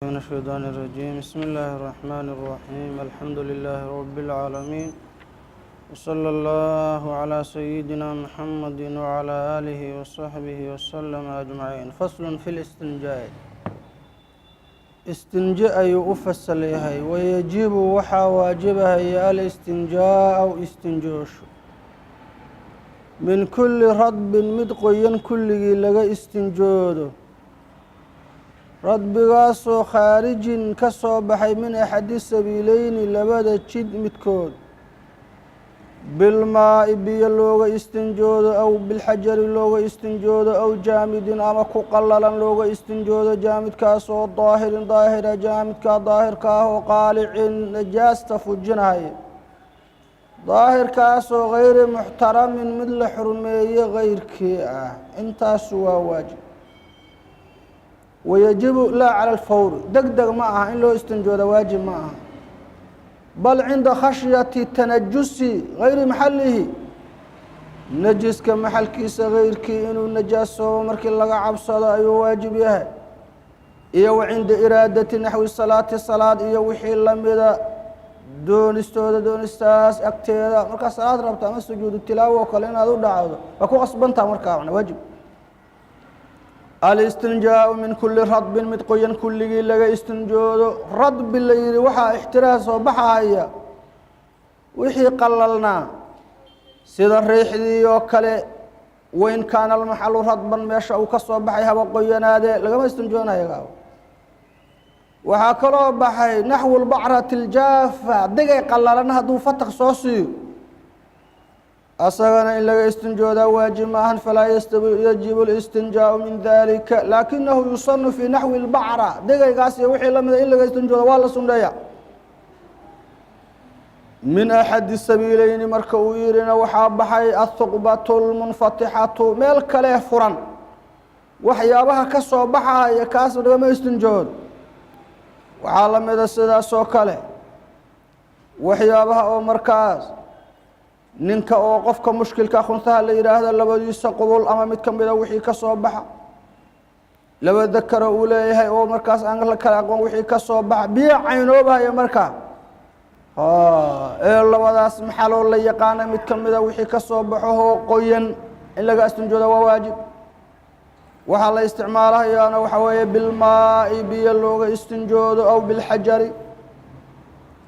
من الشيطان الرجيم. بسم الله الرحمن الرحيم. الحمد لله رب العالمين، وصلى الله على سيدنا محمد وعلى آله وصحبه وسلم أجمعين. فصل في الاستنجاء. Istinje ayuu u fasal yahay. Wayajibu, waxaa waajibahaya, الاستنجاء, istinjoosho, من كل رطب, mid qoyan kulligii laga istinjoodo, radbigaasoo خارج, ka soo baxay, من أحد السبيلين, labada jid midkood, بالماء, biyo looga istinjoodo, أو بالحجر looga istinjoodo, أو جامد, ama ku qallalan looga istinjoodo, jaamidkaasoo طاهر, daahira, jaamidkaa daahirka ah oo قالع, najaasta fujinahaya, daahirkaasoo غير محترم, mid la xurmeeye geyrkii ah. Intaasu waa waajib. ويجب لا على الفور, deg deg ma aha in loo istinjooda, waajib ma aha, بل عند خشية تنجس غير محله, najiska maxalkiisa geyrkii inuu najaasoobo markii laga cabsado ayuu waajib yahay, iyo وعند إرادة نحو الصلاة, salaad iyo wixii lamida doonistooda, doonistaas agteeda. Markaa salaad rabto ama sujuudu tilaawo oo kale inaad u dhacdo, waa ku qasbantaa markaa wana waajib. الاستنجاء من كل رطب, mid qoyan kulligii laga istinjoodo. Radbi la yihi, waxaa ixtiraas soo baxaya wixii qalalnaa, sida riixdii oo kale. وإن كان المحل رطبا, meesha uu ka soo baxay haba qoyanaadee, lagama istinjoonayo gaabo. Waxaa kaloo baxay نحو البعرة الجافة, digay qalalan hadduu fataq soo siiyo, asagana in laga istinjoodaa waajib maahan. فلا يجب الاستنجاء من ذلك، لكنه يسن في نحو البعرة. Degaygaas iyo wixii lamida in laga istinjooda waa la sunneeya. من أحد السبيلين marka uu yihina, waxaa baxay الثقبة المنفتحة, meel kale furan waxyaabaha ka soo baxaya, kaas lagama istinjoodo. Waxaa la mida sidaas oo kale waxyaabaha oo markaas ninka oo qofka mushkilka khunsaha la yidhaahdo, labadiisa qubul ama mid ka mida wixii ka soo baxa, laba dakaro uu leeyahay oo markaas aan la kala aqoon wixii ka soo baxa, biyo caynoobahaya markaa ee labadaas maxaloo la yaqaana mid ka mida wixii ka soo baxohoo qoyan, in laga istinjooda waa waajib. Waxaa la isticmaalahayaana waxaa weeye بالماء, biyo looga istinjoodo, أو بالحجر.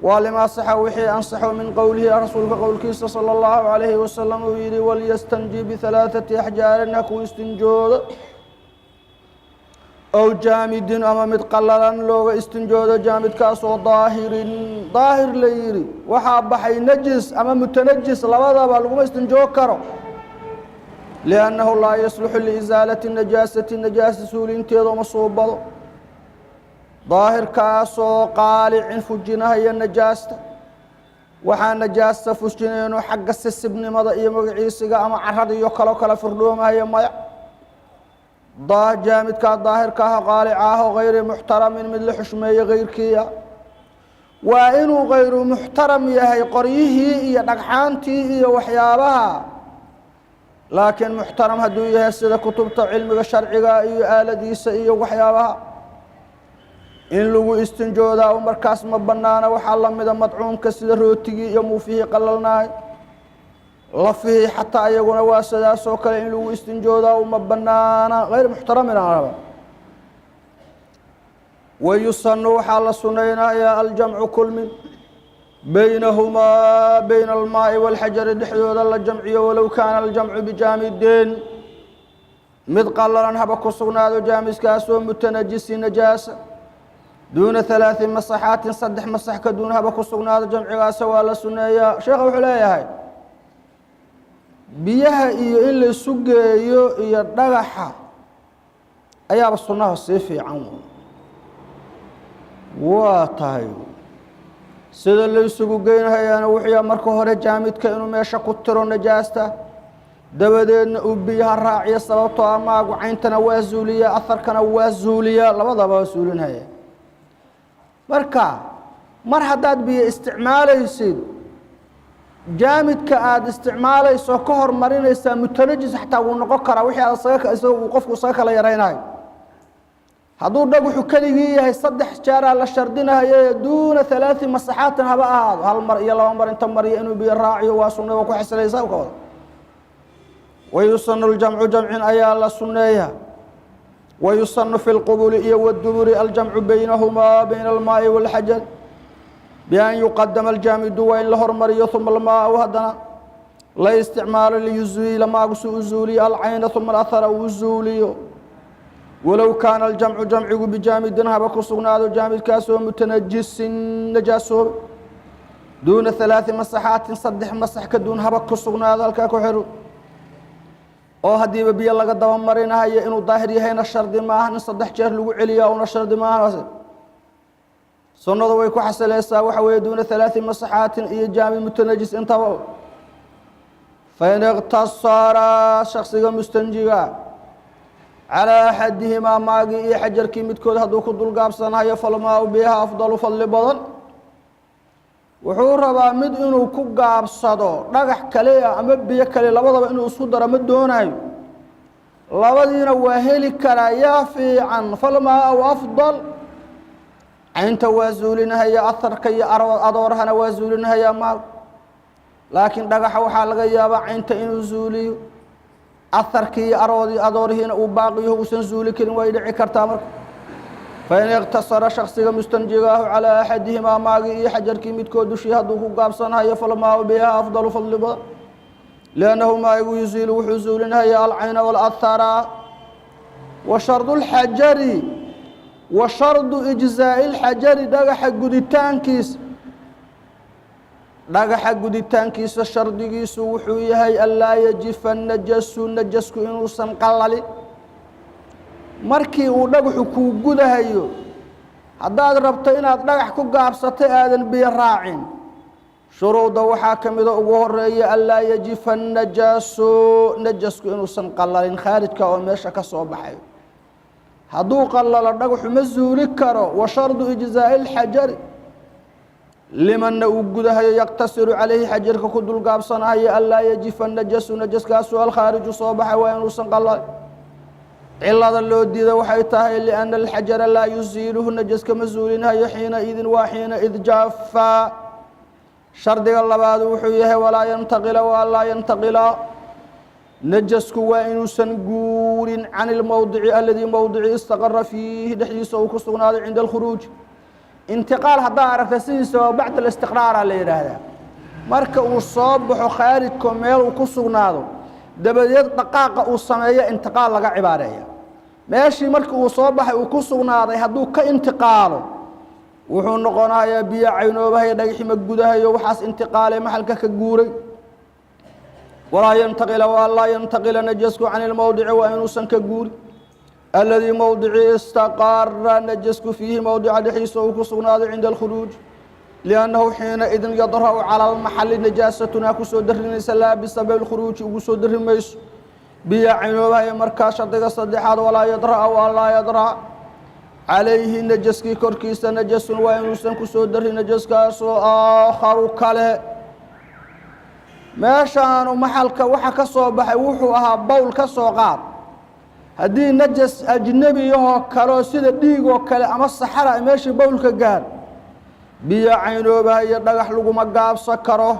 Waa لما صح, wixii ansaxo, من قوله, rasuulka qowlkiisa صلى الله عليه وسلم uu yihi: وليستنج بثلاثة أحجار, ha ku istinjoodo, أو جامد, ama mid qalalan looga istinjoodo, jaamidkaasoo طاهر, daahir la yihi. Waxaa baxay najis ama mutanajis, labadaba laguma istinjoo karo, لأنه لا يصلح لإزالة النجاسة, najaasa suulinteeda uma suubado. Daahirkaasoo قالع, fujinahaya najaasta. Waxaa najaasta fujinayno xagga sisibnimada iyo magaciisiga ama carada iyo kaloo kala firdhoomahaya maya. Jaamidkaa daahirka ah, qaalica ah oo غير محترم, mid la xushmeeye geyrkiia. Waa inuu غayru muxtaram yahay qoryihii iyo dhagxaantii iyo waxyaabaha. Laakiin muxtaram hadduu yahay, sida kutubta cilmiga sharciga iyo aaladiisa iyo waxyaabaha, in lagu istinjoodaa markaas ma banaana. Waxaa lamida madcuumka, sida rootigii iyo muufihii qalalnaay, lafihii xataa iyaguna waa sidaas oo kale, in lagu istinjoodaa uma banaana, غير محترم aan raba. ويسن, waxaa la sunaynayaa, الجمع, kulmin, بينهما, بين الماء والحجر, dhexdooda la jamciyo, ولو كان الجمع بجامد, mid qalalan haba ku sugnaado, jaamiskaasoo متنجس, najaasa, دون ثلاث مسحات, saddex masax ka duun haba ku sugnaado, jamcigaasa waa la suneeyaa. Sheekha wuxuu leeyahay, biyaha iyo in la isu geeyo iyo dhagaxa ayaaba sunnaha sii fiican. Waa tahay, sida la isugu geynhayaana wuxuu marka hore jaamidka inuu meesha ku tiro najaasta, dabadeedna uu biyaha raaciyo, sababtoo ah maagu cayntana waa zuuliya, aharkana waa zuuliya, labadaba waa zuulinhaya. Marka mar haddaad biyo isticmaalaysid, jaamidka aada isticmaalayso ka hormarinaysaa mutanajis xataa wuu noqon karaa, wixii aad isaga isaga uu qofku isaga kala yaraynayo. Hadduu dhagaxu keligii yahay, 3 jeeraa la shardinahaye, duuna 3 masaxaatin haba ahaado, hal mar iyo laba mar inta mariyo inuu biyo raaciyo waa sunna, waa ku xasilaysaa ka wada. Wayusanu ljamcu, jamcin ayaa la sunneeya. Wayusanu fi lqubuli iyo waduburi aljamcu baynahumaa, bayna almaai walxajar, bian yuqadama aljaamidu, waa in la hormariyo, uma almaau haddana la isticmaalo, liyuziila maagu si u zuuliyo alcayna, uma alahara uu zuuliyo. Walow kaana aljamcu, jamcigu, bijaamidin haba ku sugnaado, jaamidkaasoo mutanajisin, najaasoobe, duuna 3 masaxaatin, 3 masax ka duun haba ku sugnaado. Halkaa ku xiru oo haddiiba biyo laga daba marinahayo, inuu daahir yahayna shardi maaha, in 3 jeer lagu celiya una shardi maaha. Sunnadu way ku xasilaysaa, waxa weeye duuna 3 masaxaatin iyo jaamid mutanajis intaba. Fain iqtasara shaksiga mustanjiga calaa axadihimaa, maagii iyo xajarkii midkood hadduu ku dulgaabsanayo, falmaau, biyaha, afdalu, fadli badan. Wuxuu rabaa mid inuu ku gaabsado dhagax kale ama biyo kale, labadaba inuu isku daro ma doonayo, labadiina waa heli karaa. Yaa fiican? Falmaau afdal. Caynta waa zuulinahaya, aharka iyo adoorahana waa zuulinahayaa maag, laakiin dhagaxa waxaa laga yaabaa caynta inuu zuuliyo, aharkii iyo adoorihiina uu baaqiyaho uusan zuuli karin, way dhici kartaa. Marka fain iqtasara shaksiga mustanjigaahu calaa axadihimaa, maagii iyo xajarkii midkood dushii hadduu ku gaabsanayo, falmaau, biyaha, afdalu, fadli badan, liannahu maagigu yuziilu, wuxuu zuulinahaya, alcayna waalahara. Wa shardu lxajari, wa shardu ijzaa'i lxajari, dhagaxa guditaankiisa, dhagaxa guditaankiisa shardigiisu wuxuu yahay anlaa yajifa najasu, najasku inuusan qalalin. Markii uu dhagaxu kuu gudahayo, haddaad rabto inaad dhagax ku gaabsato, aadan biyo raacin, shuruudda waxaa ka mida ugu horeeya anlaa yajifa najaasu, najasku inuusan qalalin, khaarijka oo meesha ka soo baxay. Hadduu qalalo, dhagaxu ma zuuli karo. Wa shardu ijzaa'i اlxajari limanna uu gudahayo, yaqtasiru calayhi, xajarka ku dulgaabsanayo, anlaa yajifa najasu, najaskaasu alkhaariju soo baxay waa inuusan qalalin. Cilada loo diida waxay tahay liأna alxajara laa yuziiluhu, najaska ma zuulinhayo, xiina idin waa xiina id jafaa. Shardiga labaad wuxuu yahay walaa yantaqila, wa laa yantaqila, najasku waa inuusan guurin, can ilmowdici aladii mowdici istaqara fiihi, dhexdiisa uu ku sugnaaday, cinda alkhuruuj. Intiqaal haddaa aragta, sidiisa waa bacd alistiqraara la yidhaahdaa. Marka uu soo baxo khaarijko meel uu ku sugnaado, dabadeed dhaqaaqa uu sameeyo intiqaal laga cibaareeya. Meeshii markii uu soo baxay uu ku sugnaaday hadduu ka intiqaalo, wuxuu noqonayaa biyo caynoobahayo, dhagaxima gudahayo, waxaas intiqaalay maxalka ka guuray. Walaa yantaqila, wa laa yantaqila najasku can ilmowdici, waa inuusan ka guurin, aladii mowdici istaqara najasku fiihi, mowdica dhexdiisa uu ku sugnaaday, cinda alkhuruuj, liannahu xiina idin yadra'u cala almaxali najaasatuna, kusoo darinaysa, laa bisababi lkhuruuji ugu soo dari mayso, biyo caynoobahayo. Markaa shardiga saddexaad, walaa yadra'a, waa laa yadra'a calayhi, najaskii korkiisa, najasun waa inuusan kusoo darin, najaskaasoo aakharu kale. Meeshaanu maxalka waxa ka soo baxay wuxuu ahaa bowl ka soo qaad. Haddii najas ajnebiyahoo kaleo sida dhiig oo kale ama saxara meeshii bowlka gaar, biyo caynoobahayo dhagax laguma gaabsan karo.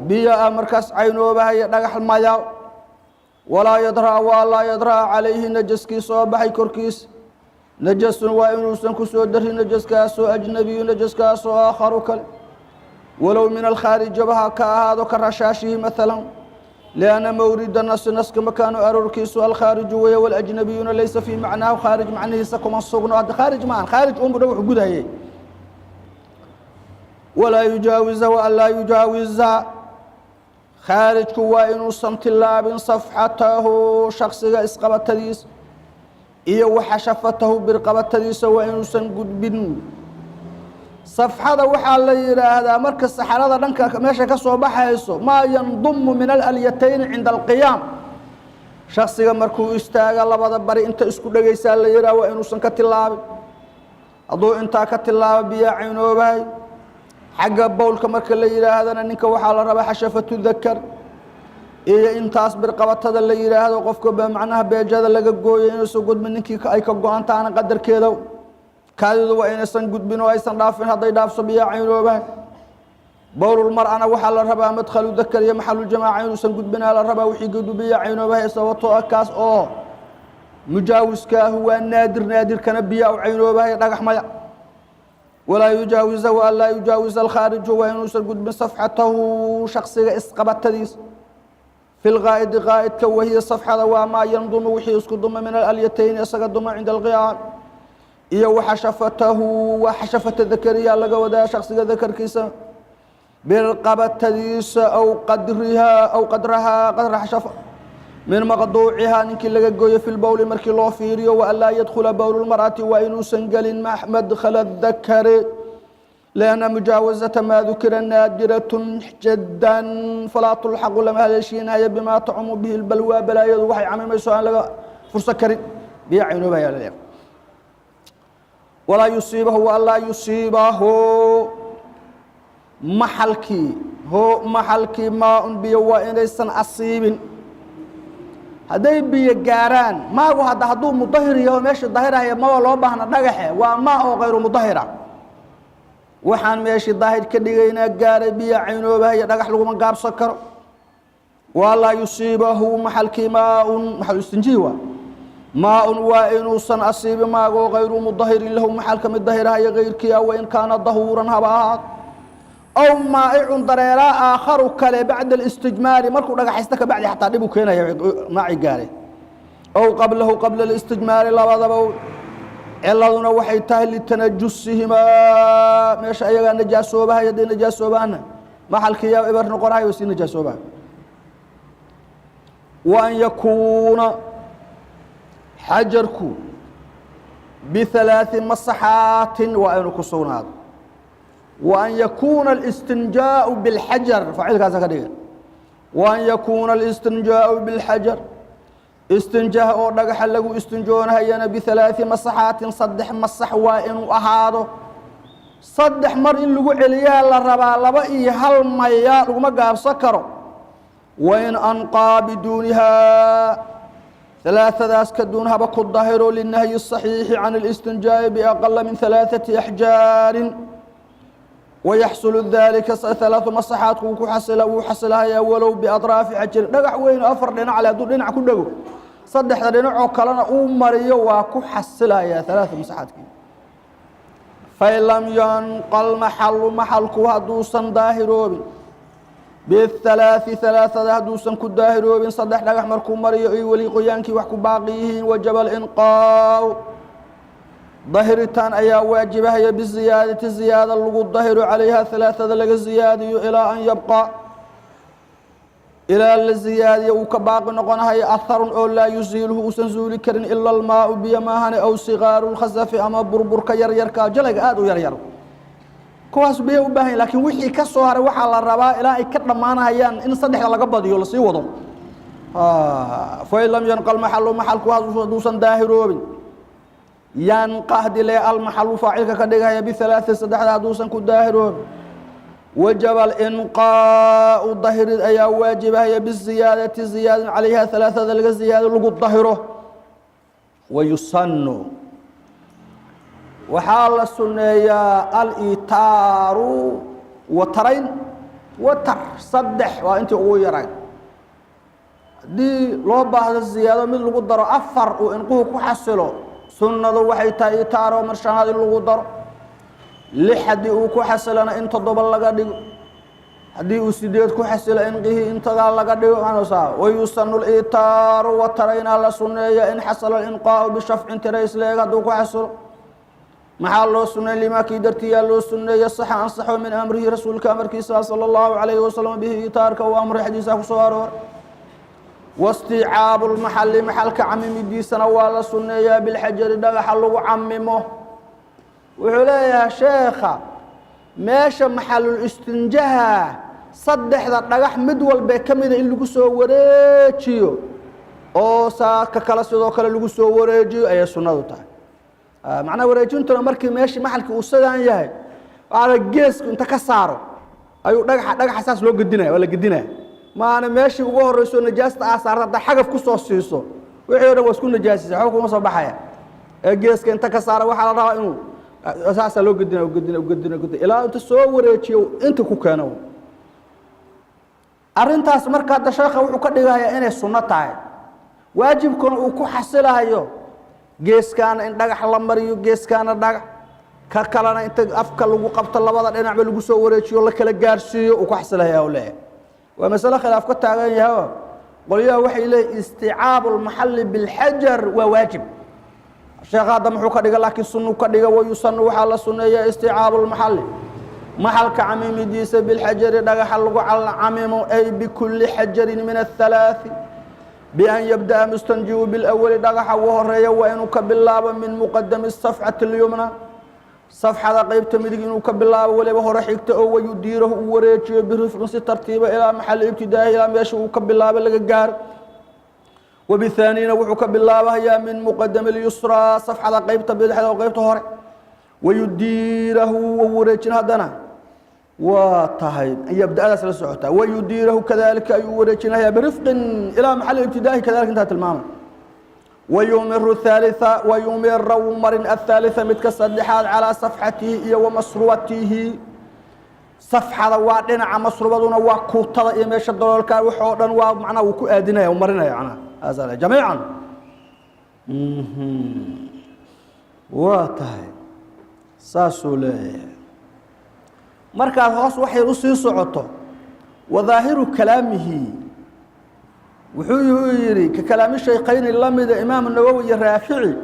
Biyo ah markaas caynoobahayo dhagax maya. Walaa yadra'a, waa laa yadra'a calayhi, najaskii soo baxay korkiisa, najasun waa inuusan kusoo darin, najaskaasoo ajnabiyu, najaskaasoo aakharu kale, walow min alkhaarijaba ha ka ahaado, ka rashaashihi maalan, lianna mawrida nasi, naska makaanu aroorkiisu, alkhaariju weeye, walajnabiyuna laysa fii macnaahu, khaarij macnihiisa kuma sugno. Hadda khaarij ma ahan, khaarij unbu dhan wuxuu gudahayay. Walaa yujaawiza, wa an laa yujaawiza, khaarijku waa inuusan tilaabin, safxatahu, shaksiga isqabatadiisa, iyo waxashafatahu, birqabatadiisa waa inuusan gudbin. Safxada waxaa la yidhaahdaa marka saxarada dhanka meesha ka soo baxayso, maa yandumu min alalyatayni cinda alqiyaam, shaksiga markuu istaaga labada bari inta isku dhegaysaa la yidhaha, waa inuusan ka tilaabin. Hadduu intaa ka tilaabo, biyaa caynoobahay. Xagga bowlka marka la yidhaahdana, ninka waxaa la rabaa xashafatu dakar. Iyo intaas birqabatada la yidhaahdo, qofka macnaha beejada laga gooyo inuusan gudbin ninkii ay ka go-an tahana qadarkeeda. Kaadidu waa inaysan gudbin oo aysan dhaafin. Hadday dhaafso, biyaa caynoobahay. Bowlulmar'ana waxaa la rabaa madkhalu dakar iyo maxaluljamaaca inuusan gudbinaa la rabaa. Wixii gudbiya caynoobahay, sababtoo ah kaas oo mujaawiskaahu waa naadir, naadirkana biyaa u caynoobahay, dhagax maya. Walaa yujaawiza wa an laa yujaawisa alkhaariju, waa inuusan gudbin safxatahu, shaksiga isqabatadiisa, fi lqaa'idi, qaa'idka. Wahiya safxada waa maa yandumu, wixii isku duma, min alalyatayni, isaga duma, cinda alqiyaam. Iyo waxashafatahu, waa xashafata dakariya laga wadaa, shaksiga dakarkiisa birqabatadiisa, aw qadrihaa, aw qadrahaa, qadra xashafa min maqduucihaa, ninkii laga gooyo, fi lbowli markii loo fiiriyo. Wa an laa yadkhula bowlu lmar'ati, waa inuusan gelin madkhala dakari, lianna mujaawazata maa dukira naadiratun jiddan, falaa tulxaqu, lama haleeshiinaya, bimaa tacumu bihi lbalwaa, balaayadu waxay camimayso aan laga furso karin, biyo caynoobaya laleeyahay. Walaa yusiibahu, wa an laa yusiibahu, maxalkii, ho maxalkii, maa-un, biyo waa inaysan asiibin. Hadday biyo gaaraan, maagu hadda hadduu mudahir yaho, meesha dahirahaya maba loo baahna dhagaxe. Waa maa oo kayru mudahira, waxaan meeshii daahir ka dhigaynaa gaaray, biyo caynoobahaya, dhagax laguma gaabsan karo. Waa laa yusiibahu maxalkii maa-un, maxalu istinjihi waa maa-un, waa inuusan asiibin maagoo kayru mudahirin lahu, maxalka mid dahirahaya kayrkii ah, wain kaana dahuuran haba ahaad, aw maa'icun, dareeraa, aakharu, kale, bacda alistijmaari, markuu dhagaxaysta ka bacdi, xataa dhib u keenaya maaci gaaray, aw qablahu, qabla alistijmaari, labadaba. Ciladuna waxay tahay litanajusihimaa, meesha ayagaa najaasoobahay. Hadday najaasoobaana, maxalkiiyaa eber noqonahay oo sii najaasoobahay. Wa an yakuuna xajarku bihalaaثi masaxaatin waa inuu ku sugnaado. Wa an yakuuna اlistinjaaءu biاlxajar, faacilkaasa ka dhigan. Wa an yakuuna اlistinjaaءu biاlxajar, istinjaha oo dhagaxa lagu istinjoonahayana, bihalaaثi masaxaatin, saddex masax waa inuu ahaado. Saddex mar in lagu celiyaa la rabaa, laba iyo hal maya, laguma gaabsan karo. Wain anqaa biduunihaa, ثalaaثadaas ka duun haba ku dahiro, linahyi الصaxiixi can اlistinjaaءi biaqala min ثalaaثaةi axjaarin. Wayaxsulu dalika, ثalaaثu masaxaadku wuu ku xasila, wuu xasilahayaa, walow biaطraafi xajarin, dhagax weyn oo afar dhinac le hadduu dhinac ku dhego, saddexda dhinacoo kalena uu mariyo, waa ku xasilayaa ثalaaثu masaxaadkii. Fain lam yanqal maxalu, maxalku hadduusan daahiroobin, bihalaaثi, halaaثada hadduusan ku daahiroobin, saddex dhagax markuu mariyo ay weli qoyaankii wax ku baaqi yihiin, wajaba alinqaau, dahiritaan ayaa waajibahaya, biziyaadati, ziyaada lagu dahiro, calayha, halaaثada laga ziyaadiyo, ilaa an yabqa, ilaa la ziyaadiyo uu ka baaqi noqonahayo, aharun oo laa yusiiluhu, uusan zuuli karin, ila almaau, biyo maahane, aw sigaaru lkhasafi, ama burburka yaryarka, jalayga aada u yaryar, kuwaas biyo u baahan. Lakin wixii ka soo haray waxaa la rabaa ilaa ay ka dhammaanahayaan in saddexda laga badiyo, lasii wado. Fain lam yanqal maxalu, maxalku hadduusan daahiroobin, yanqa hadii le almaxalu faacilka ka dhigaya, bihalaaثi, saddexda hadduusan ku daahiroobin, wajaba alinqaau, dahirid ayaa waajibahaya, biziyaadati, ziyaadin, calayha, halaaثada laga ziyaado, lagu dahiro. Wayusanu, waxaa la suneeyaa, aliitaaru, watarayn, watar saddex waa intii ugu yaray. Haddii loo baahdo ziyaado mid lagu daro, afar uu inquhu ku xasilo, sunnadu waxay tahay itaaro mar shanaad in lagu daro. Lix haddii uu ku xasilona, in toddoba laga dhigo. Haddii uu sideed ku xasilo inqihii, in sagaal laga dhigo. Mansaa wayusanu liitaaru, wataraynaa la sunneeya, in xasala alinqaau bishafcin, tira isleeg hadduu ku xasilo. Maxaa loo suneey? Limaa kii dartiyaa loo suneeye saxa, ansaxo, min amrihi, rasuulka amarkiisa, sala allahu calayhi wasalam, bihi, itaarka uu amray, xadiisaa ku soo aroor. Waisticaabu lmaxali, maxalka camimidiisana waa la sunneeyaa, bilxajari, dhagaxa lagu camimo. Wuxuu leeyahay sheekha, meesha maxalul istinjaha saddexda dhagax mid walbe ka mida in lagu soo wareejiyo, oo saaka kale sidoo kale lagu soo wareejiyo ayay sunnadu tahay. Macnaha wareejintuna markii meeshii maxalkii uu sidaan yahay, waxaa geesku inta ka saaro ayuu dhagaxa saas loo gedinaya, waa la gedinaya. Maana meeshii ugu horeyso najaasta aa saarta haddaa xagaf ku soo siiso, wixii o dhan waa isku najaasisa, waxba kuma soo baxaya. Ee geeska inta ka saara, waxaa la rabaa inuu saasaa loo gedina, gedina, gedina, gedina, ilaa inta soo wareejiyo inta ku keeno. Arrintaas marka hadda sheekha wuxuu ka dhigayaa inay sunno tahay, waajibkuna uu ku xasilahayo geeskaana in dhagax la mariyo, geeskaana dhagax ka kalena inta afka lagu qabto, labada dhinacba lagu soo wareejiyo, la kala gaarsiiyo, uu ku xasilaya u leeyahay. Waa masale khilaaf ka taagan yahay. Qolyaha waxay leeyihin istiicaabu lmaxalli bilxajar waa waajib. Sheekha hadda muxuu ka dhiga? Laakiin sunnu ka dhiga. Wayusanu, waxaa la sunneeya, istiicaabu lmaxalli, maxalka camimidiisa, bilxajari, dhagaxa lagu camimo, ay bikulli xajarin min aلhalaaثi, bian yabda'a mustanjiu bilawali, dhagaxa ugu horeeya waa inuu ka bilaabo, min muqadami safxati اlyumna, safxada qeybta midig inuu ka bilaabo, weliba hore xigta oo wayudiirahu, uu wareejiyo, birifqin, si tartiiba, ilaa maxali ibtidaahi, ilaa meesha uu ka bilaabo laga gaaro. Wabithaanina wuxuu ka bilaabahayaa min muqadami اlyusraa, safxada qeybta bidixda oo qeybta hore, wayudiirahu, wa wareejin haddana waa tahay yabda'adaas la socotaa. Wayudiirahu kadalika, ayuu wareejinayaa, birifqin ilaa maxali ibtidaahi kadalika. Intaa tilmaamay. Wayumiru الثالثa, wayumira, wuu marin, الثالثa, midka saddexaad, calىa safxatihi iyo wamasrubatihi. Safxada waa dhinaca, masrubaduna waa kuutada iyo meesha daloolka. Wax oo dhan waa macnaha wuu ku aadinaya, marinaya macnaha jamiican. Waa tahay, saasuu leeyahay. Markaad hoos waxay usii socoto, wadaahiru kalaamihi, wuxuu yidhi, ka kalaami shaykhayni lamida, Imaam Nawowi iyo Raafici,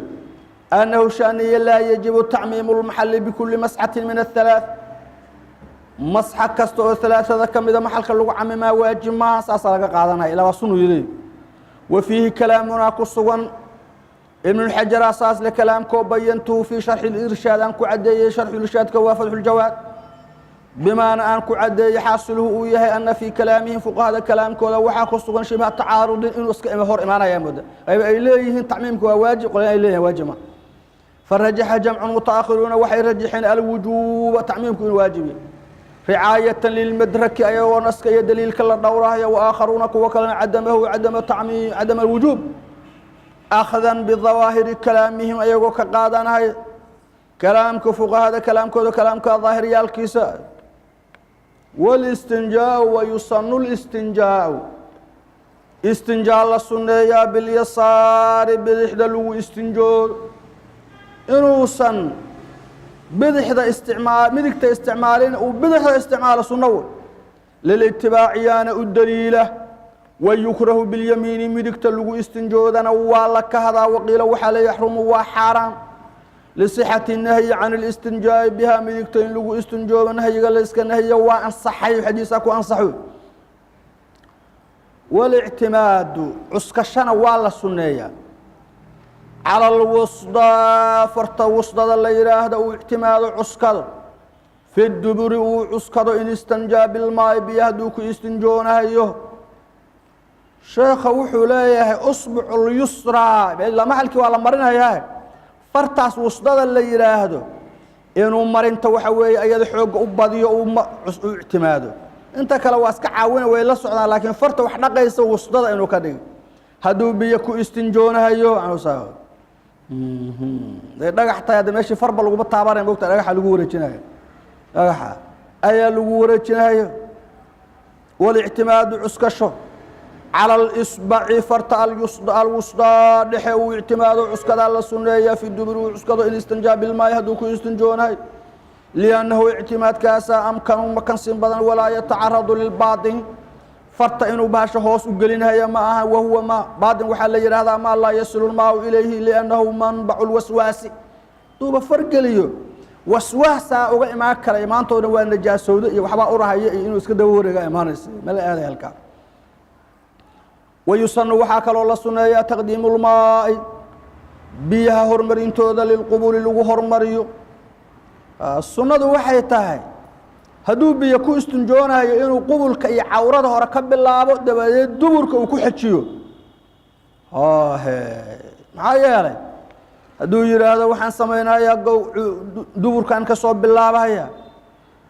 annahu shaniya laa yajibu tacmiimu lmaxali bikuli masxatin min aلhalaaث, masxa kasta oo halaaثada ka mida maxalka lagu camimaa waajib maaha. Saasaa laga qaadanaya, ilaa waa sunu yidhi. Wa fiihi kalaamunaa ku sugan, Ibnulxajaraa saas le kalaamkoo bayantuhu fii sharxi lirshaad aan ku caddeeyey. Sharxulirshaadka waa Fatxuljawaad. Bimaana aan ku caddeeyey, xaasiluhu uu yahay ana fii kalaamihim, fuqahada kalaamkooda, waxaa ku sugan shibha tacaarudin, inuu iska hor imaanaya mooda. Qayb ay leeyihiin tacmiimka waa waajib, qolna ay leeyihin waajib ma. Farajaxa jamcun mutaakhiruuna, waxay rajaxeen alwujuuba, tacmiimku inuu waajib yahay, ricaayatan lilmadraki, ayagoo naska iyo daliilka la dhowrahayo. Waaakharuuna, kuwa kalena, cadamahu, cadama tacmiim, cadama alwujuub, akhdan bidawaahiri kalaamihim, ayagoo ka qaadanahay kalaamka fuqahada kalaamkooda, kalaamka daahiryaalkiisa. Wاlistinjaau, wayusanu listinjaau, istinjaa la sunneeyaa, bilyasaari, bidixda lagu istinjoodo, inuusan bidixda isticmaa midigta isticmaalin, uu bidixda isticmaalo sunno wey. Lilitibaaciyaana u daliila. Wayukrahu bilyamiini, midigta lagu istinjoodana waa la kahdaa. Waqiila, waxaa la yaxrumu, waa xaaraan, lisixati nahyi can اlistinjaa'i biha, midigta in lagu istinjoobo nahyiga la iska nahyiyo waa ansaxay, xadiisaa ku ansaxo. Walictimaadu, cuskashana waa la sunneeyaa, cala alwusdaa, farta wusdada la yidhaahdo uu ictimaado, cuskado, fi duburi uu cuskado, in istanjaa bilmaai, biyo hadduu ku istinjoonahayo. Sheekha wuxuu leeyahay usbuculyusraa ilaa maxalkii waa la marinayaa, fartaas wusdada la yidhaahdo inuu marinta waxa weeye iyada xoogga u badiyo, u ictimaado. Inta kale waa iska caawina, way la socdaan, laakiin farta wax dhaqaysa wusdada inuu ka dhigo hadduu biyo ku istinjoonahayo. Day dhagax tahay hadda meeshii farba laguma taabanaya, mogta, dhagaxa lagu wareejinayo, dhagaxa ayaa lagu wareejinayo. Walictimaadu, cuskasho, cala alisbaci, farta alwusdaa dhexe uu ictimaado, cuskadaa la sunneeya, fi dubur uu cuskado, in istinjaa bilmaayi, hadduu ku istinjoonahay, liannahu ictimaadkaasa amkanu, makansin badan, walaa yatacaradu lilbaatin, farta inuu bahasho hoos u gelinhaya ma aha. Wahuwa ma baatin waxaa la yidhahdaa maa laa yasilu lmaau ilayhi, liannahu manbacu lwaswaasi. Duuba fargeliyo waswaasaa uga imaan karay, maanta o dhan waa najaasowdo iyo waxbaa urahaya iyo inuu iska daba wareega imaanaysa, mala aaday halkaa. Wayusanu, waxaa kaloo la suneeyaa, taqdiimu lmaai, biyaha hormarintooda, lilqubuli lagu hormariyo. Sunnadu waxay tahay hadduu biyo ku istinjoonayo inuu qubulka iyo cawrada hore ka bilaabo, dabadeed duburka uu ku xejiyo. Maxaa yeelay, hadduu yidhaahdo waxaan samaynayaa duburkan ka soo bilaabaya,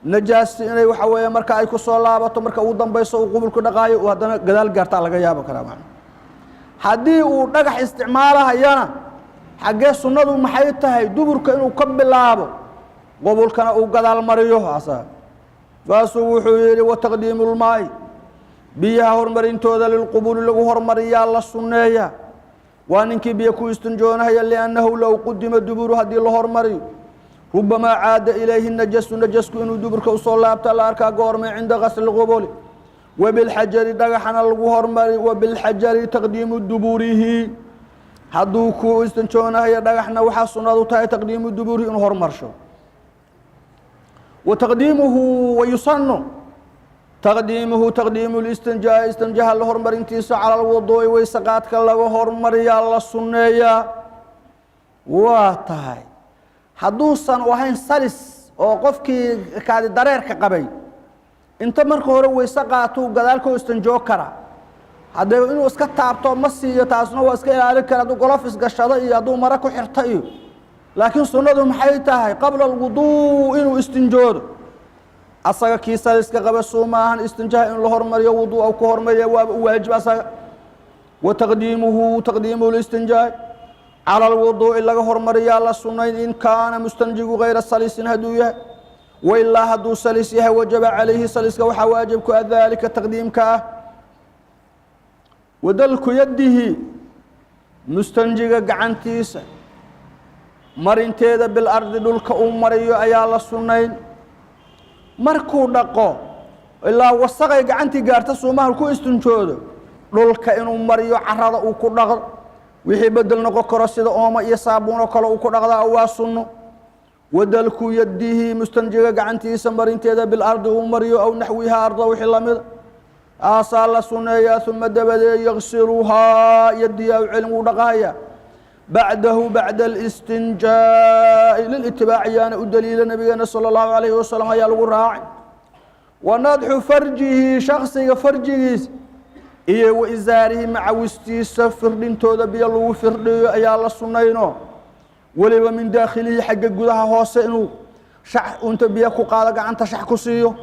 Najaasti inay waxa weeye marka ay ku soo laabato marka ugu dambayso uu qubulku dhaqaayo, uu haddana gadaal gaartaa laga yaabi karaa. Macna, haddii uu dhagax isticmaalahayana, xaggee sunnadu maxay tahay? Duburka inuu ka bilaabo, qubulkana uu gadaal mariyo asaga. Saasuu wuxuu yidhi: wataqdiimu lmaa'i, biyaha hormarintooda, lilqubuli lagu hormariyaa la sunneeya, waa ninkii biyo ku istinjoonahaya. Liannahu low qudima duburu, haddii la hormariyo, rubamaa caada ilayhi najasu, najasku inuu duburka usoo laabta la arkaa. Goormay? Cinda gasli qubuli. Wabilxajari, dhagaxana lagu hormari. Wabilxajari taqdiimu duburihi, hadduu ku istinjoonahayo dhagaxna, waxaa sunnadu tahay taqdiimu duburihi, inuu hormarsho. Wa taqdiimuhu, wayusanu taqdiimuhu, taqdiimu listinjaa, istinjaaha la hormarintiisa, cala alwuduu'i, weyse qaadka laga hormariyaa la sunneeyaa. Waa tahay hadduusan ahayn salis oo qofkii kaadi dareerka qabay inta marka hore weyse qaatuu gadaalkoo istinjoo kara. Haddee inuu iska taabto ma siiyo, taasna waa iska ilaalin kara, hadduu golofis gashado iyo hadduu maro ku xirto iyo. Laakiin sunnadu maxay tahay? Qabla alwuduu inuu istinjoodo. Asaga kii saliska qaba suu maahan, istinjaaha in la hormariyo wuduu ku hormariya waaba u waajib asaga. Wa taqdiimuhu, taqdiimu listinjaa cala alwuduu'i laga hormariyaa la sunnayn, in kaana mustanjigu gayra salisin hadduu yahay. Wailaa, hadduu salis yahay, wajaba calayhi, saliska waxaa waajib ku ah daalika, taqdiimka ah. Wadalku yadihi, mustanjiga gacantiisa marinteeda, bilardi, dhulka uu mariyo ayaa la sunnayn markuu dhaqo. Ilaa wasaqay gacantii gaarta suumaha, ku istinjoodo, dhulka inuu mariyo, carada uu ku dhaqdo, wixii bedel noqon karo sida ooma iyo saabuun oo kale uu ku dhaqdaa, waa sunno. Wadalku yadihi, mustanjiga gacantiisa marinteeda, bilardi uu mariyo, aw naxwiha, arda wixii lamida, aasaa la sunneeyaa. Uma dabadeed yaksiluhaa, yadihi aw celin, wuu dhaqahaya, bacdahu, bacda alistinjaa'i, lilitibaaci yaana u daliila, nabigeena sala allahu alayhi wasalam ayaa lagu raacay. Wanadxu farjihi, shaksiga farjigiisa iyo wa isaarihi, macawistiisa firdhintooda biyo lagu firdhiyo ayaa la sunnayno, weliba min daakhilihi, xagga gudaha hoose, inuu shax inta biyo ku qaado gacanta shax ku siiyo,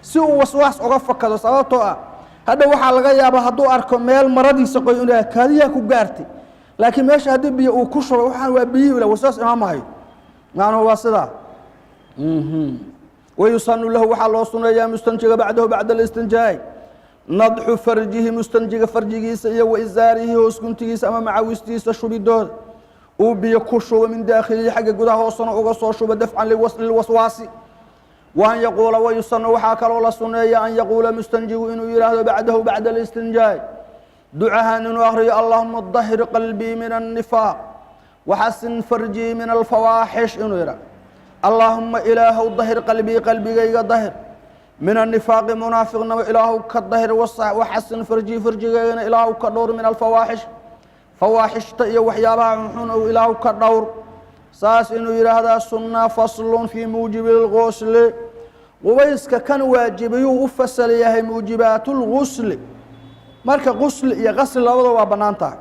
si uu waswaas uga fakado. Sababtoo ah hadha waxaa laga yaabaa hadduu arko meel maradiisa qoy inuu kaadiyaa ku gaartay, laakiin meesha haddii biyo uu ku shubo, waxaan waa biyihii, waswaas imaamahayo. Macnuhu waa sidaa. Wayusanu lahu, waxaa loo suneeyaa mustanjiga, bacdahu, bacda alistinjaa'i, nadxu farjihi, mustanjiga farjigiisa iyo wa isaarihi, hoos guntigiisa ama macawistiisa shubidooda uu biyo ku shubo, min daakhilihi, xagga gudaha hoosena uga soo shubo, dafcan lilwaswaasi. Wa an yaquula, wayusanu, waxaa kaloo la suneeya, an yaquula, mustanjigu inuu yidhaahdo, bacdahu, bacda alistinjaa'i, ducahan inuu akriyo: allahuma dahir qalbii min annifaaq, waxasin farjii min alfawaaxish. Inuu yidhahdo: allaahuma, ilaahow, dahir qalbii, qalbigayga dahir, min annifaaqi, munaafiqnimo ilaahow ka dahir, waxasin farjii, farjigaygana ilaahow ka dhowr, min alfawaaxish, fawaaxishta iyo waxyaabaha xunxun ou ilaahow ka dhowr. Saas inuu yidhaahdaa sunna. Faslun fii muujibi lgusli, qubayska kan waajibiyuu u fasal yahay. Muujibaat lgusli, marka qusli iyo qasli labada waa bannaan tahay.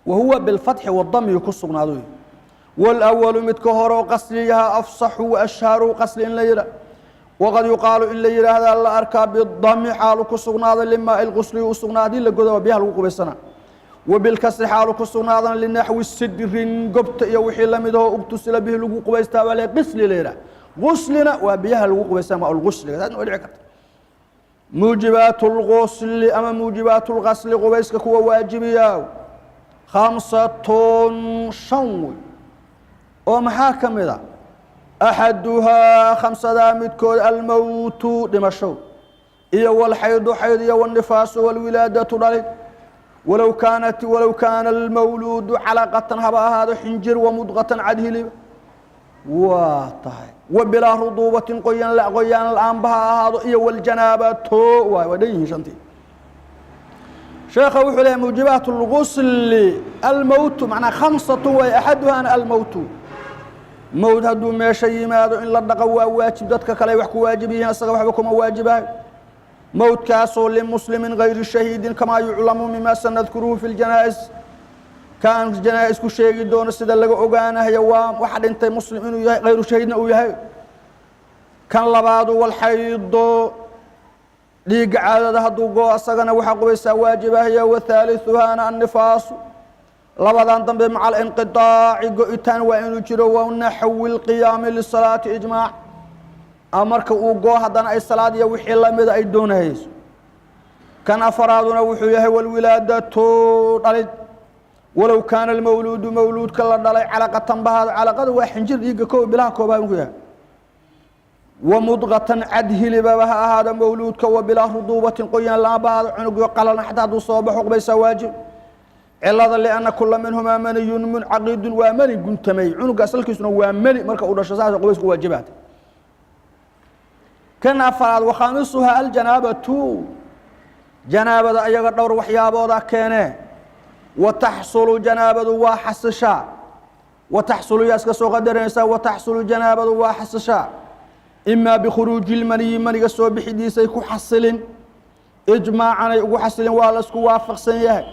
Wa huwa bilfatxi wadami ku sugnaado. Wاlأwalu, midka hore oo qasliyaha, afsaxu waashharu, qasli in la yidhah. Waqad yuqaalu, in la yidhaahdaa la arkaa, bidami xaalu ku sugnaaday, limaai lqusli u sugnaa, haddii la godo waa biyaha lagu qubaysana. Wabilkasri xaalu ku sugnaadana, linaxwi sidrin, gobta iyo wixii lamid ahoo ugtusila bihi, lagu qubaystaa, waa le qisli la yidhah. Guslina waa biyaha lagu qubaysana, maa lgusliga, taasna waa dhici karta. Muujibaat اlgusli ama muujibaat اlgasli, qubayska kuwa waajibiyaa, khamsatun, shan wey. Oo maxaa ka mid a? Axaduhaa, khamsadaa midkood, almowtu, dhimasho, iyo walxaydu, xayd, iyo wالnifaasu, wاlwilaadatu, dhalid. Walow kaanat, walow kaana almawluudu calaqatan, haba ahaado xinjir, wamudqatan, cad hiliba. Waa tahay wa bilaa ruduubatin, qoyan qoyaan la-aanba ha ahaado, iyo waljanaabatu. Waay waa dhan yihiin shantii. Sheekha wuxuu leeyahy: muujibaat اlgusli almowtu, macnaa khamsatu waay. Axaduhaana almowtu, mowd hadduu meesha yimaado in la dhaqo waa waajib. Dadka kale ay wax ku waajib yihiin, isaga waxba kuma waajibayo. Mowdkaasoo limuslimin gayri shahiidin, kamaa yuclamu mima sanadkuruhu fi ljanaa-is, kaan janaa-is ku sheegi doono sida laga ogaanayo, waa waxa dhintay muslim inuu yahay, hayru shahiidna uu yahay. Kan labaadu walxaydo, dhiigga caadada hadduu goo, asagana waxaa qubaysaa waajibahya. Wa haaliثuhaana annifaasu. Labadan dambe maca alinqiطaaci, go-itaan waa inuu jiro. Wanaxwi اlqiyaami lisalaati ijmaac, ama marka uu goo haddana ay salaad iyo wixii lamida ay doonahayso. Kan afaraaduna wuxuu yahay walwilaadatu, dhalid. Walow kaana almawluudu, mawluudka la dhalay, calaqatan bahaado. Calaqada waa xinjir dhiigga ko bilaha koobaa ku yahay. Wa mudqatan, cad hilibaba ha ahaado mawluudka. Wa bilaa ruduubatin, qoyaan lama bahaado. Cunugyo qalan xataa hadduu soo baxo, qubaysaa waajib. Cilada: lianna kula minhumaa maniyun muncaqidun, waa mani guntamay. Cunuga asalkiisuna waa mani marka uu dhasho, saas qubaysku waajibaata. Kan afaraad wakhaamisuhaa aljanaabatu. Janaabada ayaga dhowr waxyaabooda keenee. Wa taxsulu, janaabadu waa xasishaa. Wa taxsulu yaa iska soo qadaranaysaa. Wa taxsulu, janaabadu waa xasishaa, imaa bikhuruuji lmaniyi, maniga soo bixidiisay ku xasilin. Ijmaacanay ugu xasilin, waa la isku waafaqsan yahay.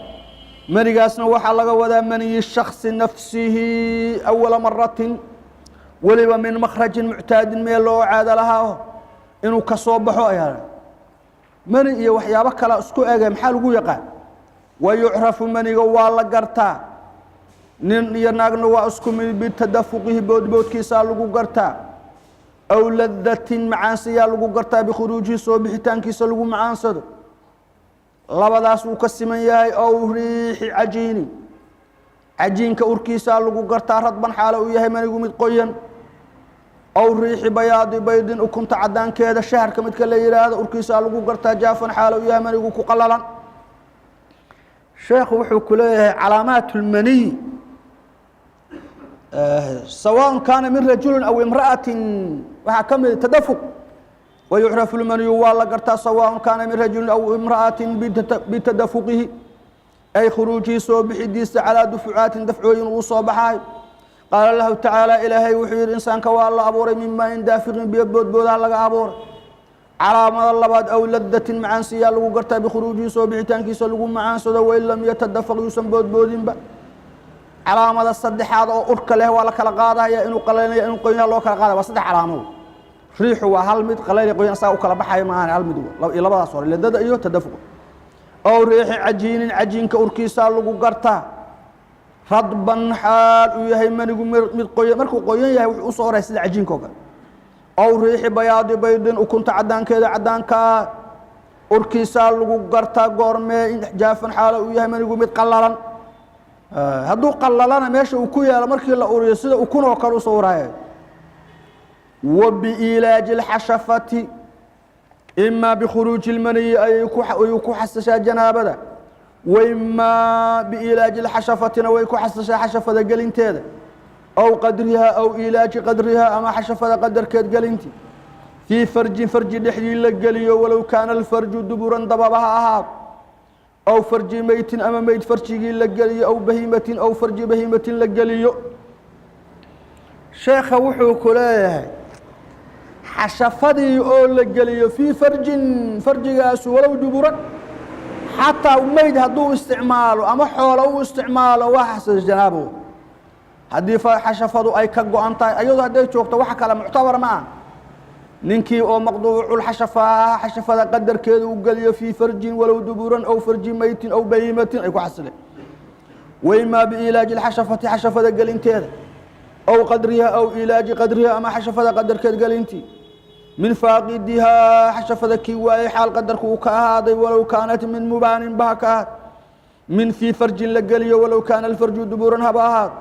Manigaasna waxaa laga wadaa maniyi shaksi nafsihi awala maratin, weliba min makhrajin muctaadin, meel loo caado lahaa inuu ka soo baxo ayaa mani iyo waxyaabo kale isku ege. Maxaa lagu yaqaan? Wa yucrafu, maniga waa la gartaa, nin iyo naagna waa isku mid. Bitadafuqihi, boodboodkiisaa lagu gartaa. Aw ladatin, macaansiyaa lagu gartaa. Bikhuruujihi, soo bixitaankiisa lagu macaansado. Labadaas wuu ka siman yahay. Ow riixi cajiini, cajiinka urkiisaa lagu gartaa, radban xaalo uu yahay manigu mid qoyan. Aw riixi bayaadi baydin, ukunta cadaankeeda, shaharka midka la yihaahdo, urkiisaa lagu gartaa, jaafan xaalo uu yahay manigu ku qalalan. Sheekhu wuxuu ku leeyahay calaamaat اlmaniy, sawaaء kaana min rajuli aw imra'ati, waxaa ka mid tadafuq. Wayucrafu lmaniyu, waa la gartaa, sawaaء kaana min rajuli aw imra'ati, bitadafuqihi, ay khuruujihi, soo bixidiisa, calaa dufucaatin, dafcooyin uu soo baxaayo. Qaala lahu tacaala, ilaahay wuxuu yihi: insaanka waa la abuuray min maain daafiqin, biyo boodboodaha laga abuuray. Calaamada labaad, aw ladatin, macaansiyaa lagu gartaa, bikhuruujihi, soo bixitaankiisa lagu macaansado, wain lam yatadafaq, yuusan boodboodinba. Calaamada saddexaad oo urka leh, waa la kala qaadaya, inuu qalaynaya, inuu qoynaha loo kala qaadaya. Waa saddex calaamado. Riixu waa hal mid, qalayl qoyn asaga u kala baxayo maahan, hal mid iyo labadaas hore, ladada iyo tadafuq. Ow riixi cajiinin, cajiinka urkiisaa lagu gartaa, radban xaal uu yahay manigu mid qoyan. Markuu qoyan yahay wuxuu usoo oraya sida cajiinka oo kale. Ow riixi bayaadi baydin, ukunta cadaankeeda, cadaankaa urkiisaa lagu gartaa. Goormee? Jaafan xaalo uu yahay manigu mid qalalan. Hadduu qalalana, meesha uu ku yaalo markii la uriyo, sida ukun oo kale usoo uraya. Wa biilaaji اlxashafati, imaa bikhuruuji اlmaniyi ayuu ku xasishaa janaabada, waimaa biilaaji اlxashafatina way ku xasishaa, xashafada gelinteeda. Aw qadrihaa, aw ilaaji qadrihaa, ama xashafada qadarkeed gelinti, fii farjin, farji dhexdii la geliyo, walow kaana alfarju duburan, dababa ha ahaado. Aw farji meytin, ama meyd farjigii la geliyo. Aw bahiimatin, aw farji bahiimatin la geliyo. Sheekha wuxuu ku leeyahay xashafadii oo la geliyo fii farjin, farjigaasu walow duburan, xataa meyd hadduu isticmaalo ama xoolo u isticmaalo, waa xasil janaabo. Haddii xashafadu ay ka go-an tahay, ayadoo hadday joogto wax kale muctabar ma ah. Ninkii oo maqduuculxashafa ah, xashafada qadarkeeda u geliyo fii farjin walow duburan, aw farji meytin aw bahiimatin, ay ku xasileen. Waimaa biilaaji اlxashafati, xashafada gelinteeda, aw qadriha, aw ilaaji qadriha, ama xashafada qadarkeed gelintii, min faaqidihaa, xashafada kii waayey xaal qadarku uu ka ahaaday, walow kaanat min mubaanin baha ka ahaad, min fii farjin la geliyo, walow kaana alfarju duburan haba ahaad.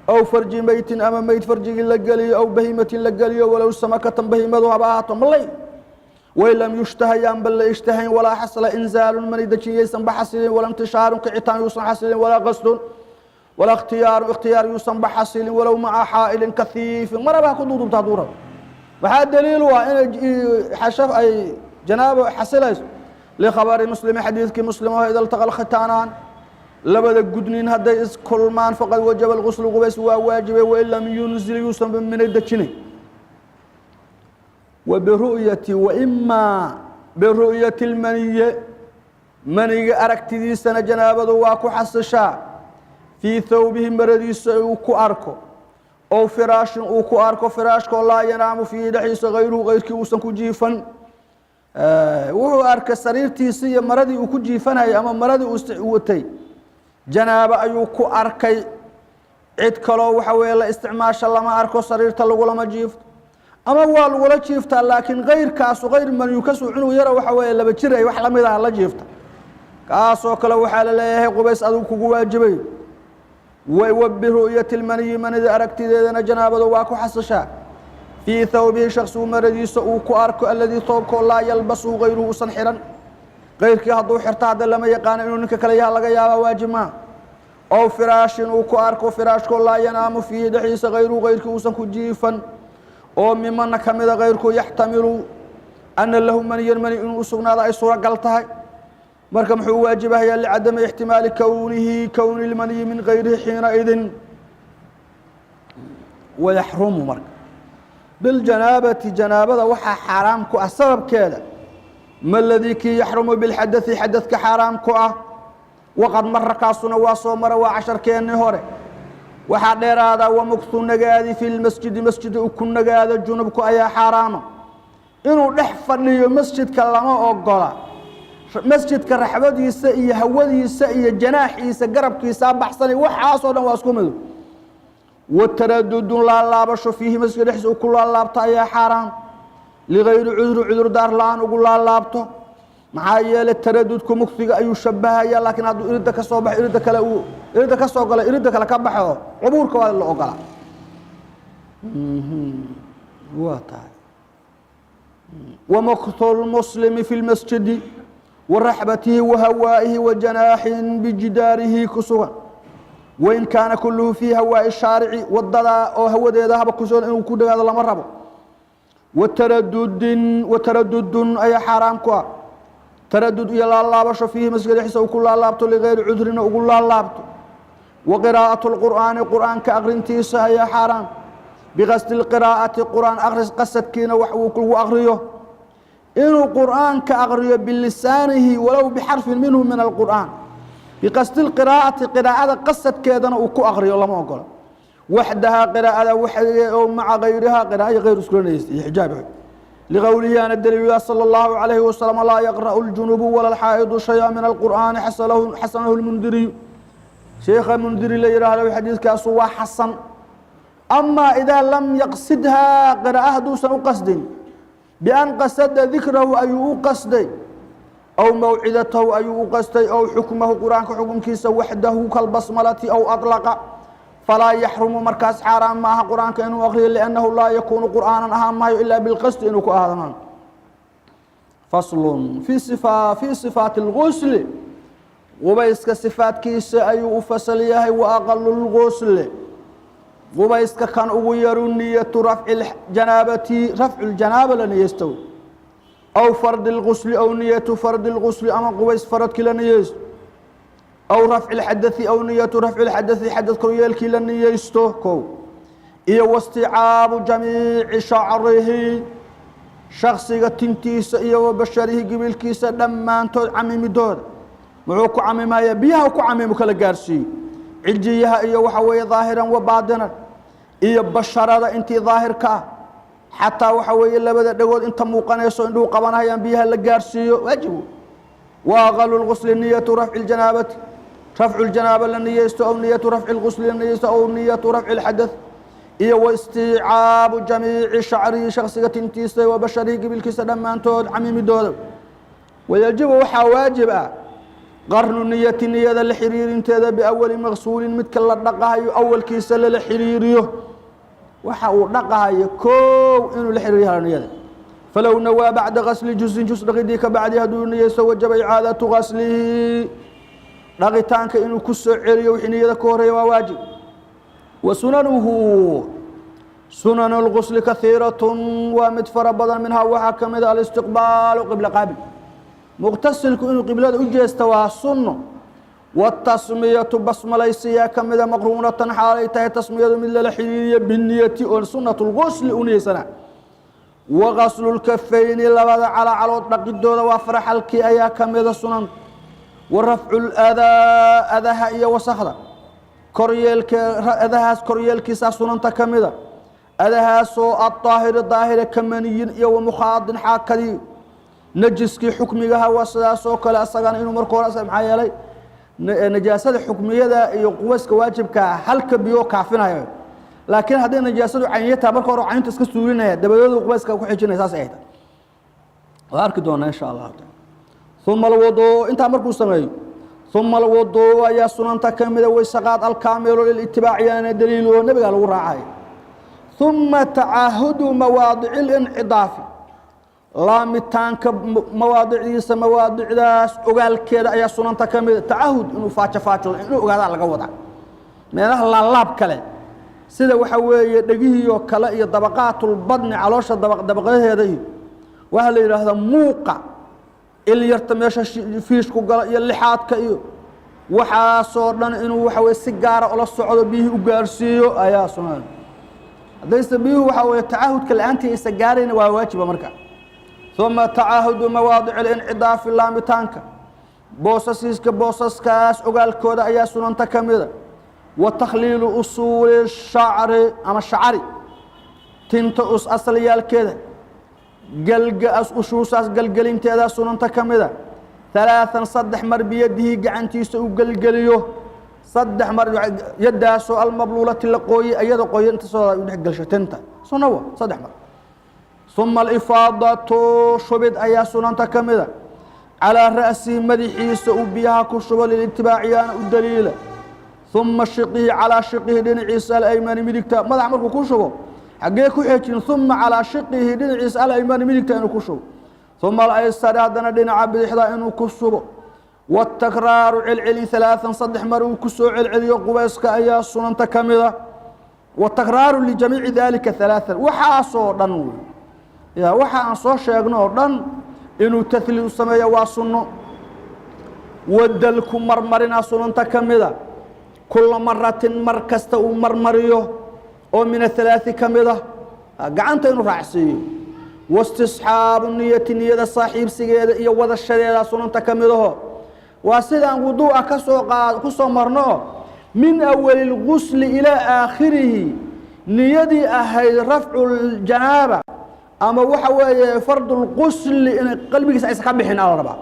Aw farji meytin, ama meyd farjigii la geliyo. Aw bahiimatin la geliyo, walow samakatan, bahiimadu haba ahaato malay. Wain lam yushtaha, yaanba la ishtahayn. Walaa xasala inzaalun, mani dejin yaysanba xasilin. Wala intishaarun, kicitaan yuusan xasilin. Walaa qasdun, walaa ikhtiyaaru, ikhtiyaar yuusanba xasilin, walow maca xaa'ilin kahiifin, maraba ha ku duudubta hadduu rabo. Waxaa daliil u ah inay xashaf ay janaabo xasilayso likhabari Muslimi, xadiidkii Muslim oo ida iltaqa alkhitaanaan, labada gudnin hadday iskulmaan, faqad wajaba alguslu, qubays waa waajibay, wain lam yunzil, yuusanba minay dejinay. Wa biru'yati, waimaa biru'yati lmaniye, maniga aragtidiisana janaabadu waa ku xasishaa, fii thawbihi, maradiisa uu ku arko. Ow firaashin uu ku arko, firaashkoo laa yanaamu fiihi dhexdiisa hayruhu, kayrkii uusan ku jiifan. Wuxuu arkay sariirtiisii iyo maradii uu ku jiifanayay ama maradii uu watay janaabo ayuu ku arkay. Cid kaloo waxa weeye la isticmaasha lama arko, sariirta lagulama jiifto ama waa lagula jiiftaa, laakiin kayrkaasu kayr manyukasu cunug yara waxa weeye 2 jir ay wax lamid ah la jiifta, kaasoo kale waxaa la leeyahay qubays adigu kugu waajibay. Wa biru'yati lmaniyi, manida aragtideedana janaabadu waa ku xasashaa. Fii thawbihi, shaksigu maradiisa uu ku arko, aladii thawbkoo laa yalbasuhu kayruhu, uusan xihan. Kayrkii hadduu xirto hadda lama yaqaano inuu ninka kale yaha laga yaabaa, waajib maa. Ow firaashin uu ku arko, firaashkoo laa yanaamu fiihi dhexdiisa kayruhu, kayrkii uusan ku jiifan, oo mimana ka mida kayrku yaxtamilu ana lahu maniyan, mani inuu u sugnaado ay suuragal tahay. Marka muxuu waajibahayaa? Licadami ixtimaali kownihi kowni lmaniyi min gayrihi xiinaidin. Wayaxrumu marka biljanaabati, janaabada waxaa xaaraam ku ah sababkeeda ma ladii kii yaxrumu bilxadai, xadadka xaaraam ku ah. Waqad mara, kaasuna waa soo mara, waa casharkeennii hore. Waxaa dheeraadaa wamugtu nagaadi fi lmasjidi, masjida uu ku nagaado junubku ayaa xaaraama. Inuu dhex fadhiyo masjidka lama ogola. Masjidka raxbadiisa iyo hawadiisa iyo janaaxiisa garabkiisaa baxsanay, waxaasoo dhan waa isku mid. Wataradudun laalaabasho fiihi masjidka dhexdiisa uu ku laalaabto ayaa xaaraam, ligayri cudri, cudurdaar la-aan ugu laalaabto. Maxaa yeelay taradudku mugsiga ayuu shabahaya, laakiin hadduu irida ka soo baxo, irida kale uu irida ka soo galo, irida kale ka baxo, cubuurka waa la ogolaa. Waa tahay wamuktu lmuslimi fi lmasjidi waraxbatihi wahawaa'ihi wajanaaxin bijidaarihi ku sugan, wain kaana kuluhu fii hawaa'i shaarici, wadadaa oo hawadeeda haba kusugan inuu ku dhagaado lama rabo. Wataradudin, wataradudun ayaa xaaraam ku ah, taradud iyo laalaabasho fiihi masjidka dhexdiisa uu ku laalaabto, ligayri cudrina ugu laalaabto. Wa qiraa'atu lqur'aani, qur'aanka aqrintiisa ayaa xaaraam, biqasdi lqiraa'ati, qur'aan aqris qasadkiina wax uu lagu aqriyo, inuu qur'aanka aqriyo bilisaanihi walow bixarfin minhu min alqur'aan, biqasdi lqiraa'ati, qiraa'ada qasadkeedana uu ku aqriyo lama ogola. Waxdahaa, qiraa'ada waxdeed, oo maca gayrihaa, qiraa'o iyo gayr iskulanaysa iyo xijaab. Liqowlihi ana daliilulah sala allahu calayhi wasalam: laa yaqra'u ljunubu wala alxaa'idu shaya min alqur'aani. Xasanahu lmundiriyu, sheekha Mundiri la yidhaahdo, xadiidkaasu waa xasan. Ama idaa lam yaqsidhaa, qira'a hadduusan u qasdin, bian qasada dikrahu ayuu u qasday, aw mawcidatahu ayuu u qastay, aw xukmahu, qur-aanka xukunkiisa waxdahu kalbasmalati, aw aطlaqa, falaa yaxrumu, markaas xaaraan maaha qur-aanka inuu akriyo, liannahu laa yakuunu qur'aanan, ahaan maayo ilaa bilqasdi inuu ku ahaado maan. Faslun fii sifaati اlgusli, qubayska sifaadkiisa ayuu u fasal yahay. Wa aqalu lgusli, qubayska kan ugu yaru, niyatu rafci janaabati, rafcu ljanaaba la niyeysto, aw fardi اlgusli, aw niyatu fardi اlgusli, ama qubays faradkii la niyeysto, aw rafci اlxadai, aw niyatu rafci اlxadai, xadad koryeelkii la niyeysto. Kow iyo wasticaabu jamiici shacrihi, shaksiga tintiisa iyo wa basharihi, gibilkiisa dhammaantood camimidooda. Muxuu ku camimaya? Biyaha ku camimu kala gaarsiiyo cijiyaha iyo waxa weeye daahiran wa baadinan, iyo basharada intii daahirka ah, xataa waxa weeye labada dhegood inta muuqanayso indhuhu qabanayaan biyaha la gaarsiiyo waajib. Wa aqalu lgusli niyatu rafci ljanaabati, rafcu ljanaaba la niyeysto, aw niyatu rafci lgusli la niyeysto, aw niyatu rafci lxadath, iyo waisticaabu jamiici shacrihi, shaksiga tintiisa wa basharihi, gibilkiisa dhammaantood camimidooda. Wayajibu, waxaa waajib ah, qarnu niyati, niyada la xiriirinteeda, biawali maqsuulin, midka la dhaqahayo awalkiisa lala xiriiriyo. Waxa uu dhaqahayo kow inuu la xiriiriyo niyada. Falow nawaa bacda gasli juzin, juz dhaqidii ka bacdi hadduu niyeysto, wajaba icaadatu gaslihi, dhaqitaanka inuu ku soo celiyo wixii niyada ka horeeya waa waajib. Wa sunanuhu, sunan اlgusli kahiiraة, waa mid fara badan. Minhaa waxaa ka mid a alistiqbaalu qibla qaabil, muqtasilku inuu qiblada u jeesta waa sunno. Watasmiyatu, basmalaysiyaa ka mida, maqruunatan xaalay tahay tasmiyadu mid lala xiriiriyo biniyati, oo sunat lgusli u niyeysana. Wagaslu lkafayni, labada calacalood dhaqidooda waa faraxalkii, ayaa ka mida sunan. Wa rafcu ladaa, adaha iyo wasakda. Koryeelka adahaas, koryeelkiisaa sunanta ka mida. Adahaasoo aلطaahiri daahira, kamaniyin iyo wamukhaadin xaakadii najiskii xukmigaha waa sidaasoo kale asagana inuu marka hore, maxaa yeelay najaasada xukmiyada iyo qubayska waajibkaa halka biyo kaafinaya, laakiin hadday najaasadu cayniyataha, marka hore caynta iska suulinaya, dabadeedu qubayska ku xijinaya. Saas ay tahay, waa arki doonaa insha Allahu taala. Uma alwuduu, intaa markuu sameeyo, uma alwuduu ayaa sunanta ka mida, waysaqaad alkaamilu lilitibaaci yaana daliil oo nebiga lagu raacay. Uma tacaahudu mawaadici اlincidaafi, laamitaanka mawaadicdiisa, mawaadicdaas ogaalkeeda ayaa sunanta ka mida. Tacahud inuu faajo faajoodo, inuu ogaadaa laga wadaa. Meelaha laalaab kale, sida waxa weeye dhegihii oo kale iyo dabaqaatulbadni, caloosha dabaqyaheeda, iyo waxaa la yidhaahdaa muuqa ilyarta, meesha fiishku galo iyo lixaadka iyo waxaasoo dhan, inuu waxa weye si gaara ula socdo, biyihii u gaarsiiyo ayaa sunan. Haddayse biyuhu waxa weye tacahudka la-aantii aysa gaarayna, waa waajiba marka. Uma tacaahudu mawaadic اlincidaafi, laamitaanka boosasiiska, boosaskaas ogaalkooda ayaa sunanta ka mida. Wa takhliilu usuuli shacri ama shacari, tinta us asalyaalkeeda galga, ushuusaas gelgelinteedaa sunanta ka mida. ثaلaaثan, 3 mar, biyadihi gacantiisa uu gelgeliyo 3 mar, yaddaasoo almabluulati la qooyey, iyada qoye inta soo u dhex gelsho tinta, sunna wa 3 mar. Uma alifaadatu, shubid ayaa sunanta ka mida, calىa ra'sihi madaxiisa uu biyaha ku shubo, lilitibaaciyaana u daliila. Uma shiqihi, calaa shiqihi dhinaciisa alaymani midigta. Madax markuu ku shubo, xaggee ku xejin? Uma calaa shiqihi, dhinaciisa alaymani midigta inuu ku shubo. Uma alaysari, haddana dhinaca bidixda inuu ku shubo. Watakraaru, celceli, ثaلaaثan 3 mar uu ku soo celceliyo qubayska ayaa sunanta ka mida. Watakraaru lijamiici dalika ثaلaaثan, waxaasoo dhan wey ya waxa aan soo sheegno oo dhan inuu tahliil u sameeyo waa sunno. Wadalku, marmarinaa sunanta ka mida, kula maratin mar kasta uu marmariyo oo min aلثalaaثi ka mida, gacanta inuu raacsiiyo. Wastisxaabu niyati, niyada saaxiibsigeeda iyo wadashadeeda sunanta ka midaho. Waa sidaan wuduu'a ka soo qaad ku soo marno, min awali اlgusli ilaa aakhirihi, niyadii ahayd rafcu ljanaaba ama waxa weeye fardu lqusli inay qalbigiisa aysan ka bixin aa la rabaa,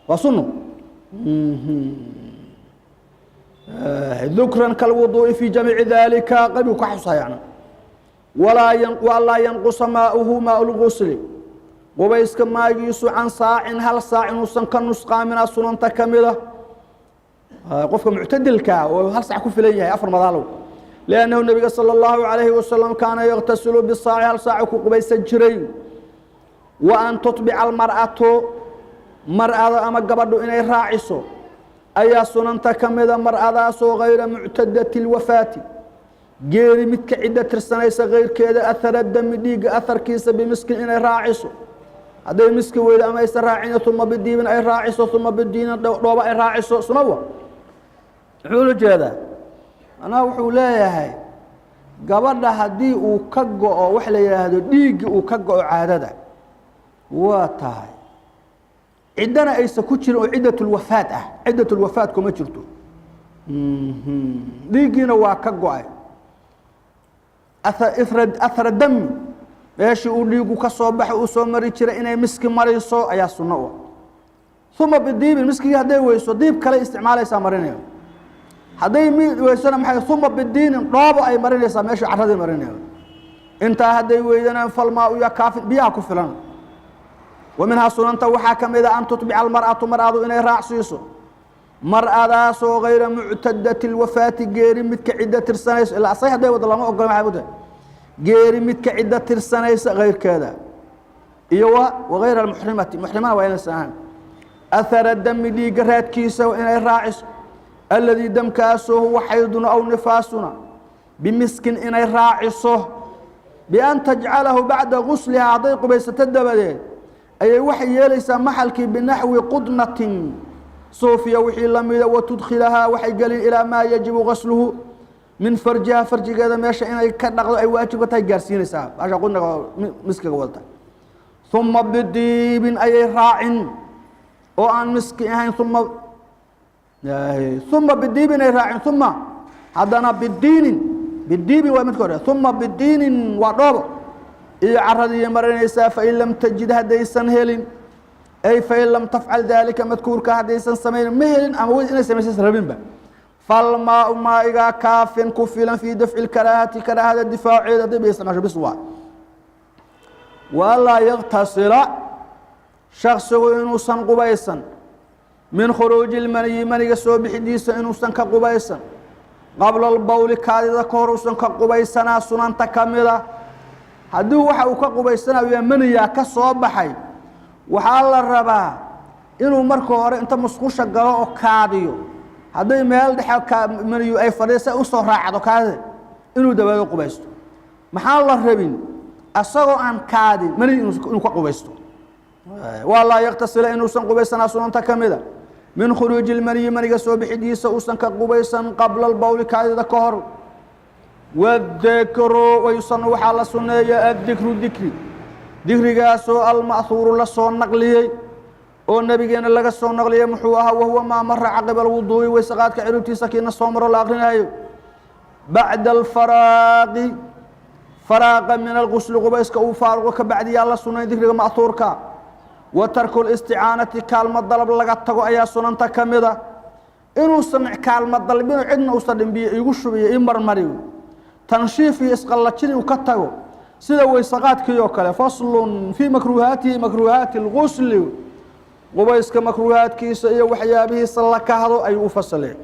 waa sunno. Dukran kalwuduu'i fi jamiici dalika, qalbigu ka xusaa yani. Walaa anlaa yanqusa maauhu, maa lgusli, qubayska maagiisu, can saacin, hal saac inuusan ka nusqaamina sunanta ka mida. Qofka muctadilka oo hal sac ku filan yahay, afar madaalow, liannahu nebiga sala allahu calayhi wasalam kaana yaktasilu bisaaci, hal saac ku qubaysan jiray. Wa an tutbica almar'atu, mar'ada ama gabadhu inay raaciso ayaa sunanta ka mida, mar'adaasoo gayra muctadati اlwafaati, geeri midka ciddo tirsanaysa kayrkeeda, ahara dami, dhiigga aharkiisa, bimiskin inay raaciso. Hadday miski weydo ama aysan raacin, uma bidiibin ay raaciso, uma bidiinin, dhooba ay raaciso, sunawa. Muxuu ula jeedaa? Manaa wuxuu leeyahay, gabadha haddii uu ka go-o waxa la yidhaahdo dhiiggi uu ka go-o caadada, waa tahay ciddana aysan ku jirin oo ciddatulwafaat ah, ciddatulwafaat kuma jirto, dhiiggiina waa ka go-ay, ahra dami, meeshii uu dhiigu ka soo baxay uu soo mari jiray, inay miski mariso ayaa sunno u ah. Uma bidiibin, miskigii hadday weyso, diib kale isticmaalaysaa, marinaya. Hadday mi weysona maxay? Uma bidiinin, dhoobo ay marinaysaa, meeshii carradii marinaya. Intaa hadday weydana, falmaa ya kaafi, biyaha ku filan. Wa minhaa, sunanta waxaa ka mida, an tutbica almar'atu, mar'adu inay raacsiiso, mar'adaasoo gayra muctadati اlwafaati, geeri midka ciddo tirsanayso, ilaa asay hadday wado lama ogola. Maxay ku tahay? Geeri midka ciddo tirsanaysa kayrkeeda iyo wagayra almuxrimati, muxrimana waa inaysan ahayn, ahara dami, dhiigga raadkiisa inay raaciso, aladii damkaasoo huwa xayduna aw nifaasuna, bimiskin inay raaciso, bian tajcalahu bacda guslihaa, hadday qubaysato dabadeed ayay waxay yeelaysaa maxalkii binaxwi qudnatin, suufiya wixii lamida, watudkhilahaa, waxay gelin, ilaa maa yajibu gasluhu min farjiha, farjigeeda meesha inay ka dhaqdo ay waajibka tahay gaarsiinaysaa baasha qudnaga miskiga wadata. Uma bidiibin ayay raacin oo aan miski ahayn. Uma bidiibin ay raacin. Uma Haddana bidiinin, bidiibin waa midka hore, uma bidiinin waa dhoobo iyo caradii marinaysaa. Fain lam tajid, haddaysan helin, ay fain lam tafcal daalika madkuurka, haddaysan samayn, ma helin ama inay samaysaysan rabinba, falmaau maaigaa kaafin ku filan fii dafci lkaraahati, karaahada difaaceeda, hadday ba isticmaasho bis waa. Walaa yaktasila, shaksigu inuusan qubaysan, min khuruuji lmaniyi, maniga soo bixidiisa inuusan ka qubaysan, qabla albowli, kaadida ka hor uusan ka qubaysanaa sunanta ka mida. Haddii waxa uu ka qubaysanayo maniyaa ka soo baxay, waxaa la rabaa inuu marka hore inta musqusha galo oo kaadiyo, hadday meel dhexe maniyu ay fadhiisa usoo raacdo kaadida, inuu dabaado qubaysto. Maxaan la rabin? Asagoo aan kaadin mani inuu ka qubaysto. Waa laa yaktasila, inuusan qubaysanaa sunanta ka mida, min khuruuji lmaniyi, maniga soo bixidiisa uusan ka qubaysan, qabla albowli, kaadida ka hor. Wadikru, wayusanu, waxaa la sunneeya addikru, dikri, dikrigaasoo alma'huuru, la soo naqliyey oo nabigeena laga soo naqliyey. Muxuu ahaa? Wahuwa maa mara caqiba alwuduu'i, waysaqaadka ciribtiisa kiina soo maro la akrinaayo, bacda alfaraaqi, faraaqa min alqusli, qubayska uu faaruqo ka bacdiyaa la sunay dikriga ma'huurka. Wa tarku listicaanati, kaalmo dalab laga tago ayaa sunanta ka mida, inuusan kaalmo dalbino, cidna uusan dhimbiyo iigu shubiyo ii marmariyo, tanshiif iyo isqallajin uu ka tago, sida waysaqaadkii oo kale. Faslun fii makruuhaatihi, makruuhaati اlgusli, qubayska makruuhaadkiisa iyo waxyaabihiisa la kahdo ayuu u fasalee.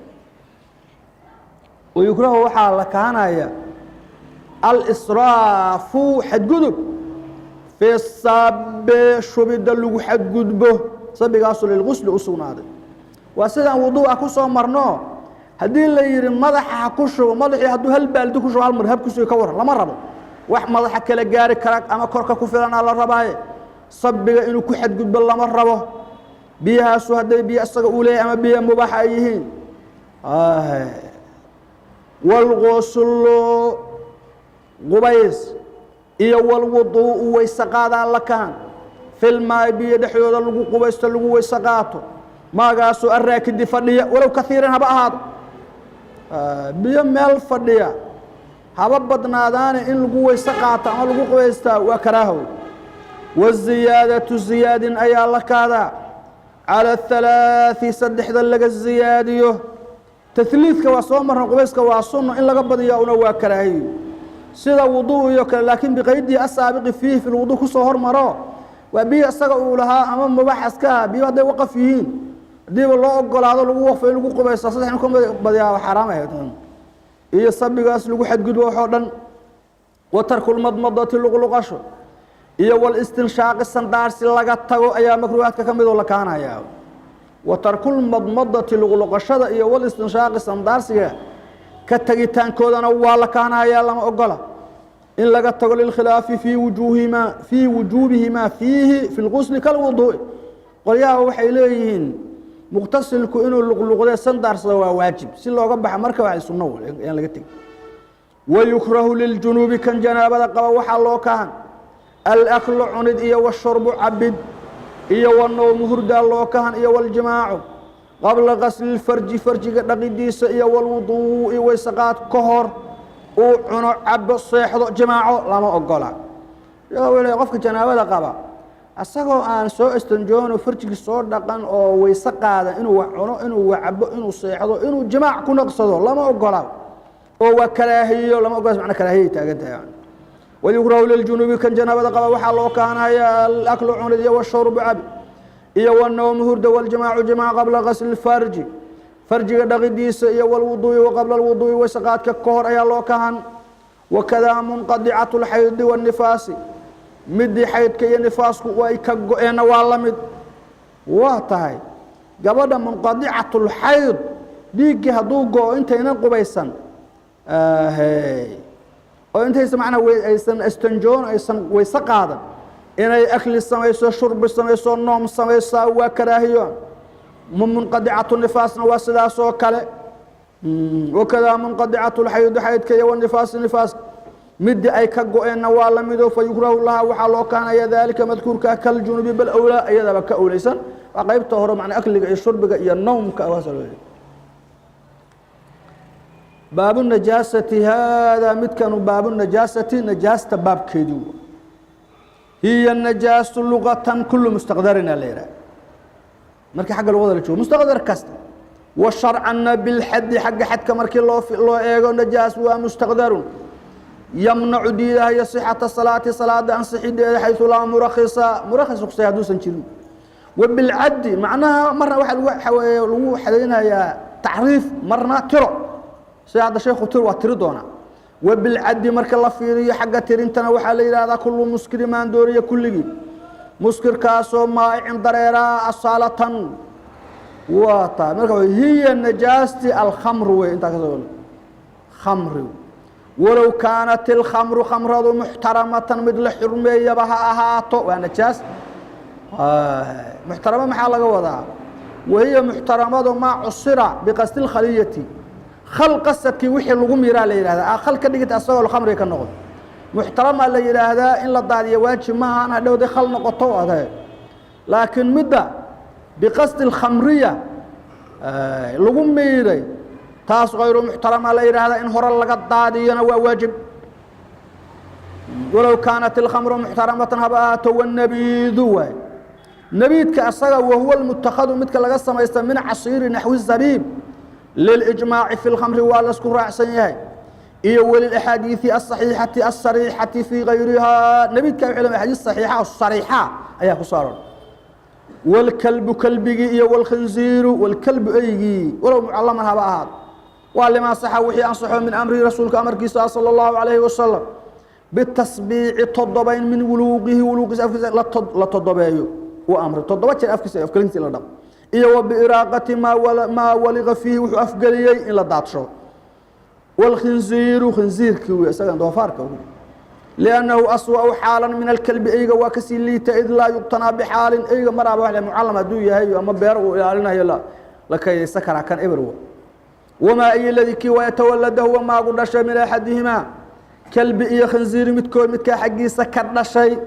Wayukrahu, waxaa la kahanaya, alisraafu, xadgudub, fi sabe, shubida lagu xadgudbo, sabigaasu lilgusli u sugnaaday. Waa sidaan wuduu'a ku soo marno. Haddii la yihi madaxa ha ku shubo, madaxii hadduu hal baaldi ku shubo, hal mar hab ku sugi, ka waran? Lama rabo. Wax madaxa kala gaari kara ama korka ku filanaa la rabaaye. Sabiga inuu ku xadgudbo lama rabo, biyahaasu hadday biyo isaga uu leeyahy ama biyo mubaaxa ay yihiin. Walguslu, qubays, iyo walwuduu'u, weyse qaadaa la kahan, filmaai, biyo dhexdooda lagu qubaysto, lagu weyse qaato, maagaasoo arraakidi, fadhiya, walow kaiiran haba ahaado. Biyo meel fadhiya haba badnaadaane, in lagu weyse qaato ama lagu qubaystaa waa karaahow. Waziyaadatu, ziyaadin ayaa la kaadaa, cala ahalaaثi, saddexda laga ziyaadiyo. Tahliidka waa soo marna. Qubayska waa sunno, in laga badiyaa una waa karaahiyo, sida wuduu iyo kale, laakiin biqaydihi asaabiqi fiihi fi lwuduu kusoo hormaro. Waa biyo isaga uu lahaa ama mubaaxaska. Biyo hadday waqaf yihiin, haddiiba loo ogolaado lagu waqfo in lagu qubaysto, saddex in ka badiyaa xaaraam ahayd, iyo sabigaas lagu xadgudbo waxoo dhan. Wa tarkulmadmadati, luqluqasho, iyo walistinshaaqi, sandaarsi laga tago ayaa makruuhaadka ka midoo la kaanaya. Wa tarkulmadmadati, luqluqashada, iyo walistinshaaqi, sandaarsiga ka tegitaankoodana waa la kaanayaa, lama ogola in laga tago, lilkhilaafi fii wujuuhimaa, fii wujuubihimaa fiihi fi lgusli kalwuduu'i. Qolyaha waxay leeyihiin muqtasilku inuu luqluqde sandaarsado waa waajib, si looga baxa. Marka waa sunno yaan laga tegin. Wayukrahu liljunuubi, kan janaabada qaba waxaa loo kahan, alaklu, cunid, iyo washurbu, cabid, iyo wanowmu, hurdaa loo kahan, iyo waljimaacu qabla gasli lfarji, farjiga dhaqidiisa iyo walwuduu'i, waysaqaad ka hor uu cuno, cabo, seexdo, jimaaco lama ogola. Qofka janaabada qaba asagoo aan soo istanjoono, farjigi soo dhaqan oo weyse qaada, inuu wax cuno, inuu wax cabo, inuu seexdo, inuu jimaac ku naqsado lama ogola, oo waa karaahiyo. Lama ogola macna karaahiyay taagan tahay. Wayukrahu liljunubi, kan janaabada qaba waxaa loo kaanaya, alaklu, cunid, iyo washurbu, cabi, iyo wanowmu, hurda, waljimaacu, jimaac, qabla gasli lfarji, farjiga dhaqidiisa, iyo walwuduu'i, wa qabla alwuduu'i, weyse qaadka ka hor ayaa loo kahan. Wakadaa munqadicatu lxaydi waannifaasi, midii xaydka iyo nifaasku ay ka go-eenna waa la mid. Waa tahay gabadha munqadicatulxayd, dhiiggii hadduu go-o intaynan qubaysan oo intaysan macnaa aysan istanjoon, aysan weyse qaadan, inay akli samayso, shurbi samayso, noom samaysaa waa karaahiyo. Munqadicatu nifaasna waa sidaas oo kale. Wakadaa munqadicatu lxaydi, xaydka iyo wanifaasi, nifaas midii ay ka go-eenna waa la mido. Fa yukrahu laha, waxaa loo kaanaya, daalika madkuurka, kaljunubi, bal awlaa, iyadaba ka awleysan. Waa qaybta hore, macnaa akliga iyo shurbiga iyo nowmka waasa loo. Baabu najaasati. Haadaa midkanu baabu najaasati, najaasta baabkeedii. Hiya najaastu luqatan kulu mustaqdarina la yidhaha markii xagga luqada la joogo, mustaqdar kasta. Wa sharcanna bilxaddi, xagga xadka markii loo eego, najaas waa mustaqdarun yamnacu, diidahayo, sixata salaati, salaada ansixideeda, xayثu laa murakhisa, murakhis ruksay hadduusan jirin. Wa bilcaddi macnaha marna waxaa lagu xadaynayaa tacriif, marna tiro, sida hadda sheekhu tir waa tiri doonaa. Wa bilcaddi marka la fiiriyo xagga tirintana, waxaa la yidhahdaa kullu muskiri, maandooriya kulligii, muskirkaasoo maa'icin, dareeraa asaalatan. Waa tahay marka hiya najaasti alkhamru wey, intaa kasoo khamri. Walow kaanat ilkhamru, khamradu, muxtaramatan, mid la xurmeeyaba ha ahaato, waa najaas. Muxtaramo maxaa laga wadaa? Wahiya muxtaramadu maa cusira biqasdi اlkhaliyati, khal qasadkii wixii lagu miiraa la yidhahdaa, khal ka dhigita asagoo khamriga ka noqdo muxtaramaa la yidhaahdaa. In la daadiyo waajib maaha an hadhowday khal noqoto ade, laakiin midda biqasdi اlkhamriya lagu miiray, taas kayru muxtarama la yidhaahdaa, in hore laga daadiyona waa waajib. Walow kaanat ilkhamru muxtaramatan haba ahaato. Wanabiidu waay nabiidka asaga, wahuwa almutakhadu, midka laga samaysta, min casiiri naxwi zabiib, lilijmaaci fi lkhamri, waa lasku raacsan yahay, iyo walilaxaadiiثi aلصaxiixati asariixati fii gayrihaa. Nabiidka waxay leedahay axaadiis saxiixa oo sariixa ayaa ku soo aroray. Wاlkalbu, kalbigii, iyo wاlkhinziiru, wاlkalbu, eygii, walow mucallaman haba ahaado, waa limaa saxa, wixii ansaxo, min amrihi, rasuulka amarkiisa salى اllahu alayhi wasalam, bitasbiici, toddobayn, min wuluuqihi, wuluuqiisa, afkiisa la toddobeeyo uu amray, 7 jeer afkiisa, afgelintiisa in la dhaqo, iyo wa biiraaqati maa waliqa fiihi, wuxuu afgeliyey in la daadsho. Wاlkhinziiru, khinziirkii wey isagan doofaarka, liannahu aswa'u xaalan min alkalbi, eyga waa kasii liita, id laa yuqtanaa bixaalin. Eyga maraaba wax mucallam hadduu yahay ama beero uu ilaalinayo la kaydaysan karaa, kan eber wa. Wamaa ay ladii kii waa yatawalada, huwa maagu dhashay, min axadihimaa, kalbi iyo khinziiri midkood, midkaa xaggiisa ka dhashay,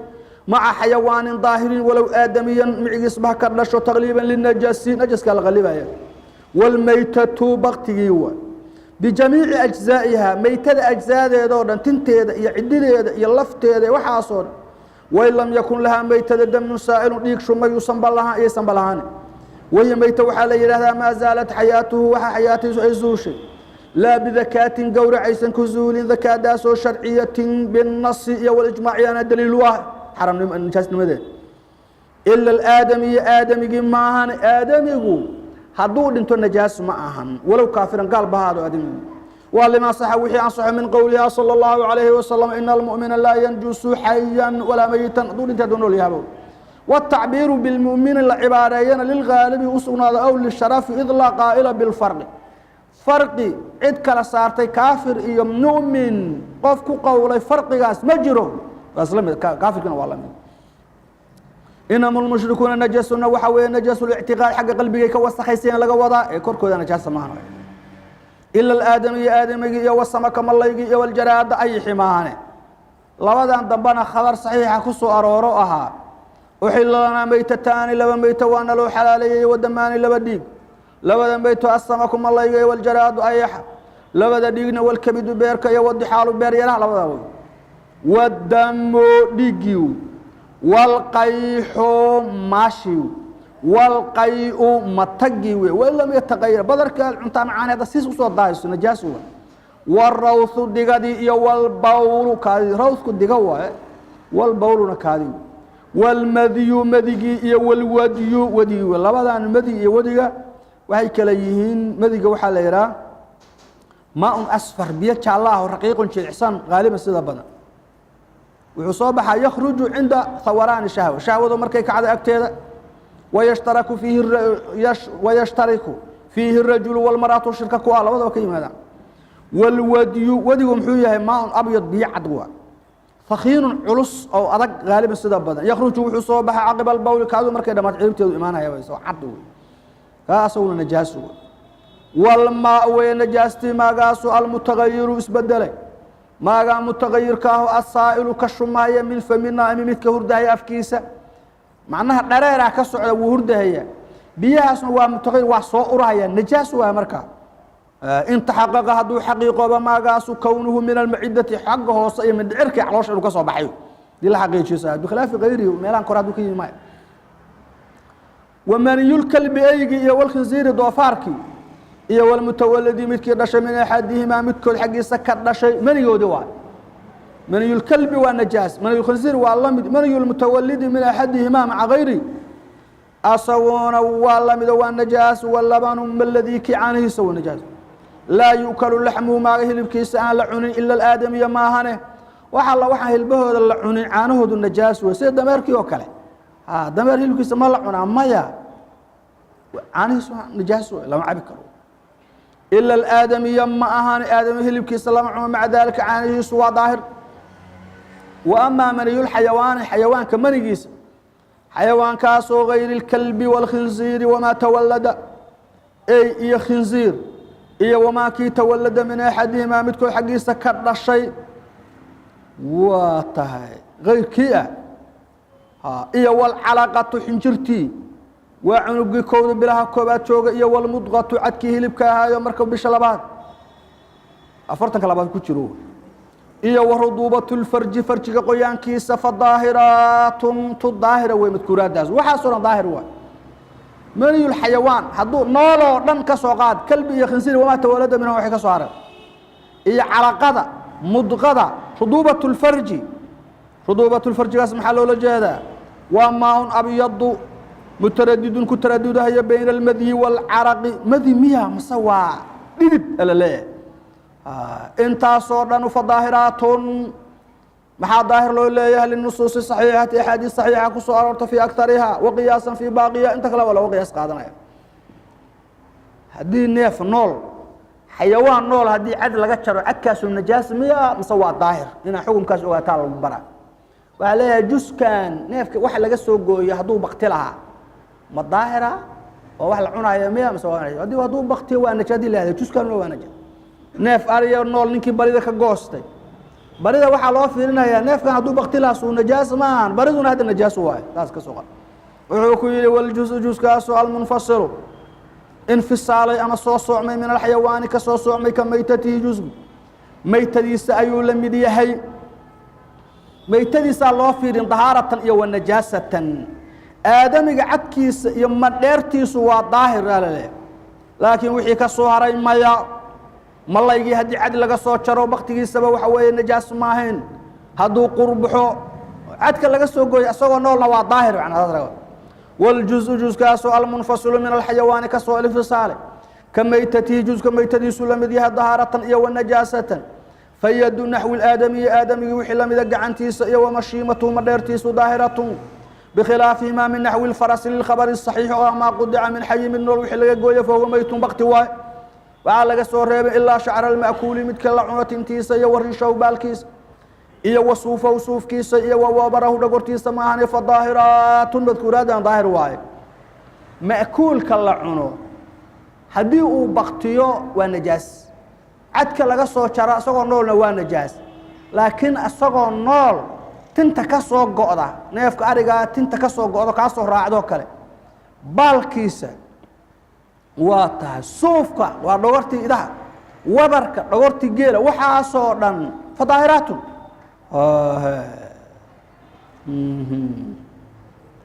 maca xayawaanin daahirin walow aadamiyan micigiisba ha ka dhasho, taqliiban linajasi, najaskaa la qalibaya. Wاlmaytatu, baktigii wa, bijamiici ajzaa'iha, meytada ajzaadeeda oo dhan, tinteeda iyo cidideeda iyo lafteeda iyo waxaasoo dhan, wain lam yakun lahaa, meytada, damun saa'ilun, dhiig shumay yuusanba lahaan, iyaysanba lahaan. Wahiya meyta waxaa la yidhahdaa maa zaalat xayaatuhu, waxa xayaatiisu ay zuushay, laa bidakaatin, gowracaysan ku zuulin, dakaadaasoo sharciyatin binasi iyo walijmaaci ana daliil u ah xaramnimo nijaasnimadeed, ila alaadamiyi, aadamigii maahan. Aadamigu hadduu dhinto najaas ma ahan, walow kaafiran, gaal ba haado aadamigu. Waa limaa saxa, wixii ansaxo, min qowliha salى اllahu alayhi wasalam: ina almu'mina laa yanjusu xayan walaa meyitan. Hadduu dhinta, hadduu nool yahabo. wالtacbiiru bilmu'mini la cibaareeyana lilgaalibi u sugnaado, aw lisharafi, id laa qaa'ila bilfarqi, farqi cid kala saartay kaafir iyo mu'min, qof ku qowlay farqigaas ma jiro, waa isla mid, kaafirkina waa la mid. Inama lmushrikuuna najasuna, waxaa weeye najasu lictiqaad, xagga qalbigay ka wasakhaysayeen laga wadaa, ee korkooda najaasa maahan. Ila alaadamiyi, aadamigii, iyo wasamaka, malaygii, iyo waljaraada, ayixi maahane. Labadan dambena khabar saxiixa ku soo arooro ahaa: uxila lanaa meytataani, laba meyto waana loo xalaaleeyey, wadamaani, laba dhiig. Labada meyto asamaku, malayga, iyo waljaraadu, ayaxa. Labada dhiigna walkabidu, beerka, iyo wadixaalu, beer yaraha, labadaa wey. Wadamu, dhiiggii, walqayxu, maashi, walqayu, matagii wey, wain lam yataqayar, badarka cuntaa macaan hadda siis usoo daayso najaas wa. Warawthu, digadii, iyo walbawlu, kaadi. Rawthku diga waaye, walbawluna kaadi. Walmadyu, madigii, iyo walwadyu, wadigii wey. Labadan madi iyo wadiga waxay kala yihiin: madiga waxaa la yidhaha maaun asfar, biyo jaalla ah oo raqiiqun, jilicsan, qaaliban, sida badan wuxuu soo baxaa, yakhruju cinda hawaraani shahwa, shahwadu markay kacdo agteeda. Wayashtariku fiihi rajulu walmar'atu, shirka ku ah labadaba ka yimaadaan. Walwadyu, wadigu muxuu yahay? Maaun abyad, biyo cad waa, hakhiinun, culus oo adag, qaaliban, sida badan, yakhruju, wuxuu soo baxa, caqiba albawli, kaadu markay dhamaato ciribteedu imaanaya soo cad wey, kaa asaguna najaasu wey. Walmaa wey najaastii, maagaasu almutagayiru, isbedelay, maagaa mutagayirka aho, asaa'ilu, ka shumaya, min fami naa'imi, midka hurdahaya afkiisa. Macnaha dhareeraa ka socda, wuu hurdahaya, biyahaasna waa mutagayir, waa soo urahaya, najaas waay markaa. In taxaqaqa hadduu xaqiiqooba maagaasu kownuhu min almacidati, xagga hoose iyo mindhicirka caloosha inuu ka soo baxayo hadii la xaqiijiyo, bikhilaafi gayrihi, meelahan kore hadduu ka yimi maya. Wamaniyulkalbi, eygi, iyo walkhinziiri, doofaarkii, iyo walmutawalidi, midkii dhashay, min axadihimaa, midkood xaggiisa ka dhashay manigoodi waay. Maniyulkalbi waa najaas, maniyulkhinziir waa la mid, maniyulmutawalidi min axadihimaa maca gayri asaguna waa lamido, waa najaas. Walabanu maladii, kii caanihiisa waa najaas. Laa yu'kalu laxmuhu, maaga hilibkiisa aan la cunin, ila alaadamiya maahane. Wax alla waxaan hilbahooda la cunin caanahoodu najaas wey, sida dameerkii oo kale. Dameer hilibkiisa ma la cunaa? Maya. Caanihiisu najaas wey, lama cabi karo ila alaadamiya ma ahane. Aadami hilibkiisa lama cuno, maca daalika caanihiisu waa daahir. Wa amaa maniyulxayawaani, xayawaanka manigiisa, xayawaankaasoo gayri اlkalbi wاlkhinziiri wamaa tawalada, ey iyo khinziir iyo wamaa kii tawalada min axadihimaa, midkood xaggiisa ka dhashay, waa tahay gayrkii ah, iyo wاlcalaqatu, xinjirtii, waa cunugii kowda bilaha koobaad jooga, iyo wاlmudqatu, cadkii hilibka ahaayo marka bisha labaad 40-ka labaad ku jiro, iyo waruduubat lfarji, farjiga qoyaankiisa, fadaahiraatun, tu daahira wey madkuuraadaas. Waxaasoo dhan daahir waay. Maniyulxayawaan hadduu nooloo dhan ka soo qaad, kalbi iyo khinsiir wamaa tawalada minhu, waxay ka soo hareen, iyo calaqada, mudqada, ruduubat lfarji. Ruduubat lfarjigaas maxaa loola jeedaa? Waa maaun abyadu mutaradidun, ku taradudahaya bayna almadyi waalcaraqi. Madyi miya mase waa dhidid ala leeyahay? Intaasoo dhan fadaahiraatun. Maxaa daahir loo leeyahay? Linusuusi saxiixati, axaadiis saxiixa ku soo aroorta, fii akariha, wa qiyaasan fii baaqiya, inta kale waa looga qiyaas qaadanaya. Haddii neef nool, xayawaan nool, haddii cad laga jaro, cadkaasu najaas miya mise waa daahir? Inaa xukunkaas ogaataa lagu baraa. Waxaa leeyahay juskan neefka waxa laga soo gooyo hadduu bakti lahaa, ma daahira oo wax la cunaayo miya mise waa hadduu baktiyo waa naja? Hadii lahahdo juskan waa naja. Neef ariyo nool ninkii barida ka goostay, barida waxaa loo fiirinayaa neefkan hadduu bakti lahaa suu najaas ma ahan, bariduna hadda najaas waayo. Taas ka soo qad. Wuxuu ku yihi waljuzu, juskaasu almunfasilu, infisaalay ama soo soocmay, min alxayawaani ka soo soocmay, ka maytatihi, jusgu maytadiisa ayuu la mid yahay. Maytadiisaa loo fiirin dahaaratan iyo wanajaasatan. Aadamiga cadkiisa iyo madheertiisu waa daahir aa laleeyahay, laakiin wixii ka soo haray maya. Malaygii haddii cad laga soo jaro, baktigiisaba waxa weeye najaas maahayn. Hadduu qurbaxo cadka laga soo gooyo isagoo noolna waa daahir macnaa. Wاljuزء, juزkaasoo almunfasilu min alxayawaani kasoo infisaale, ka maytatihi, juزka maytadiisu la mid yahay dahaaratan iyo wanajaasatan. Fayadu naxwi aadamiyi, aadamigii wixii lamida gacantiisa iyo wamashiimatuhu, madheertiisu, daahiratun, bikhilaafihimaa min naxwi اlfarasi, lilkhabari الصaxiix oo ah maa qudica min xayi, mid nool wixii laga gooyo, fahuwa maytun, bakti waay. Waxaa laga soo reebay ilaa shacra alma'kuuli, midka la cuno tintiisa, iyo wariishahu, baalkiisa, iyo wasuufahu, suufkiisa, iyo wawabarahu, dhagortiisa maahane, fadaahiraatun, madkuuraadan daahir waaye. Ma'kuulka la cuno haddii uu baktiyo waa najaas, cadka laga soo jaro isagoo noolna waa najaas, laakiin isagoo nool tinta ka soo go'da neefka arigaa, tinta ka soo go'do kaa soo raacdoo kale, baalkiisa waa tahay, suufka waa dhogortii idaha, wabarka dhogortii geela, waxaasoo dhan fadaahiraatun.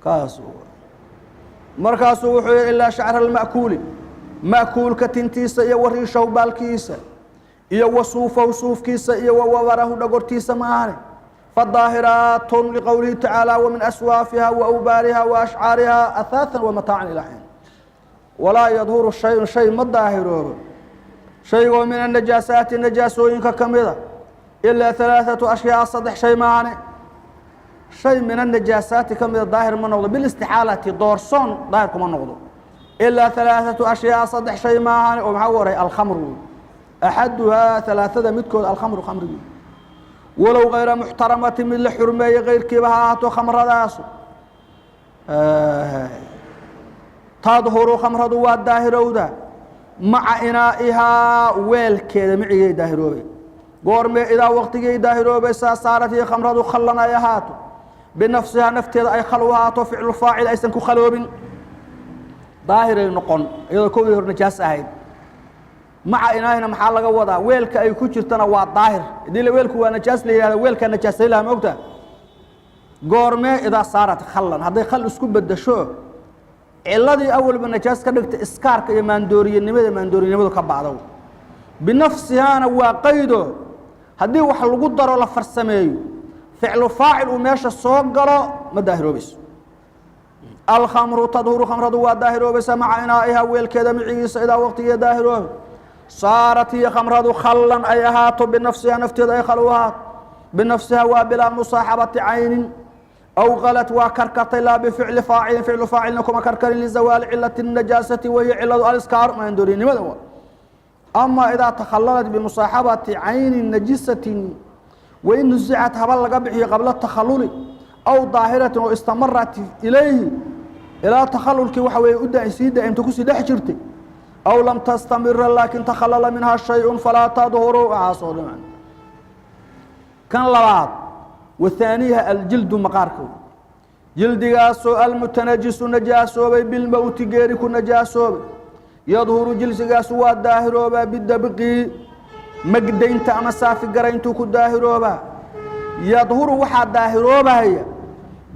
Kaas markaasuu wuxuu yihi ilaa shacra alma'kuuli, ma'kuulka tintiisa, iyo wariishahu, baalkiisa, iyo wasuufahu, suufkiisa, iyo wawabarahu, dhogortiisa maahane, fadaahiraatun, liqowlihi tacaala: wamin aswaafiha waawbaariha waashcaariha ahaathan wamataacan ilaa xiin. Walaa yadhuru shayun, shay ma daahiroobo, shaygoo min anajaasaati, najaasooyinka ka mida, ilaa halaaثatu ashyaa, saddex shay maahane. Shay min anajaasaati ka mida daahir ma noqdo bilistixaalati, doorsoon daahir kuma noqdo, ilaa halaaثatu ashyaa, saddex shay maahane. Oo maxaa ugu horay? Alkhamru axaduhaa, halaaثada midkood alkhamru, khamrigii, walow kayra muxtaramati, mid la xurmeeyey kayrkiiba ha ahaato khamradaasu. Tadhuru, khamradu waa daahirowda, maca inaa'ihaa, weelkeeda micigay daahiroobay. Goormee? Idaa waqtigay daahiroobaysaa saarat hiya khamradu khallan ay ahaato, binafsihaa, nafteeda ay khal u ahaato, ficlu faacil aysan ku khaloobin, daahiray noqon iyadoo kowdii hor najaas ahayd. Maca inaahina maxaa laga wadaa? Weelka ay ku jirtana waa daahir. Haddii weelku waa najaas la yihahdo, weelkaa najaasay laha, ma ogta? Goormee? Idaa saarat khallan, hadday khal isku bedesho, ciladii awalba najaas ka dhigta, iskaarka iyo maandooriyanimada, maandooriyanimadu ka bacdo. Binafsihaana waa qaydo. Haddii wax lagu daro, la farsameeyo, ficlu faacil uu meesha soo galo, ma daahiroobayso. Alkhamru tadhuru, khamradu waa daahiroobaysa maca inaa'iha, weelkeeda micigiisa, idaa waqtigeeda daahirooba saarat hiya khamradu khallan ay ahaato, binafsiha, nafteeda ay khal u ahaato. Binafsiha waa bilaa musaaxabati caynin. Aw qalat, waa karkartay, laa bificli faacilin, ficlu faacilna kuma karkarin, lizawaali cilati najaasati, wahiya ciladu aliskaaru, maandooriyanimada waa. Ama idaa takhalalat bimusaaxabati caynin najisatin, wain nusicat, haba laga bixiyo, qabla takhaluli, aw daahiratin oo istamarat ilayhi, ilaa takhalulkii waxa weeye u sii daa'imta, kusii dhex jirtay, aw lam tastamira laakin takhalala minhaa shayءu falaa tadhuru. Waxaasoo dhan kan labaad. Wathaaniha aljildu, maqaarka, jildigaasoo almutanajisu, najaasoobay, bilmowti, geeri ku najaasoobay, yadhuru, jilsigaasu waa daahiroobaa, bidabqi, magdaynta ama saafi garayntuu ku daahiroobaa. Yadhuru, waxaa daahiroobahaya,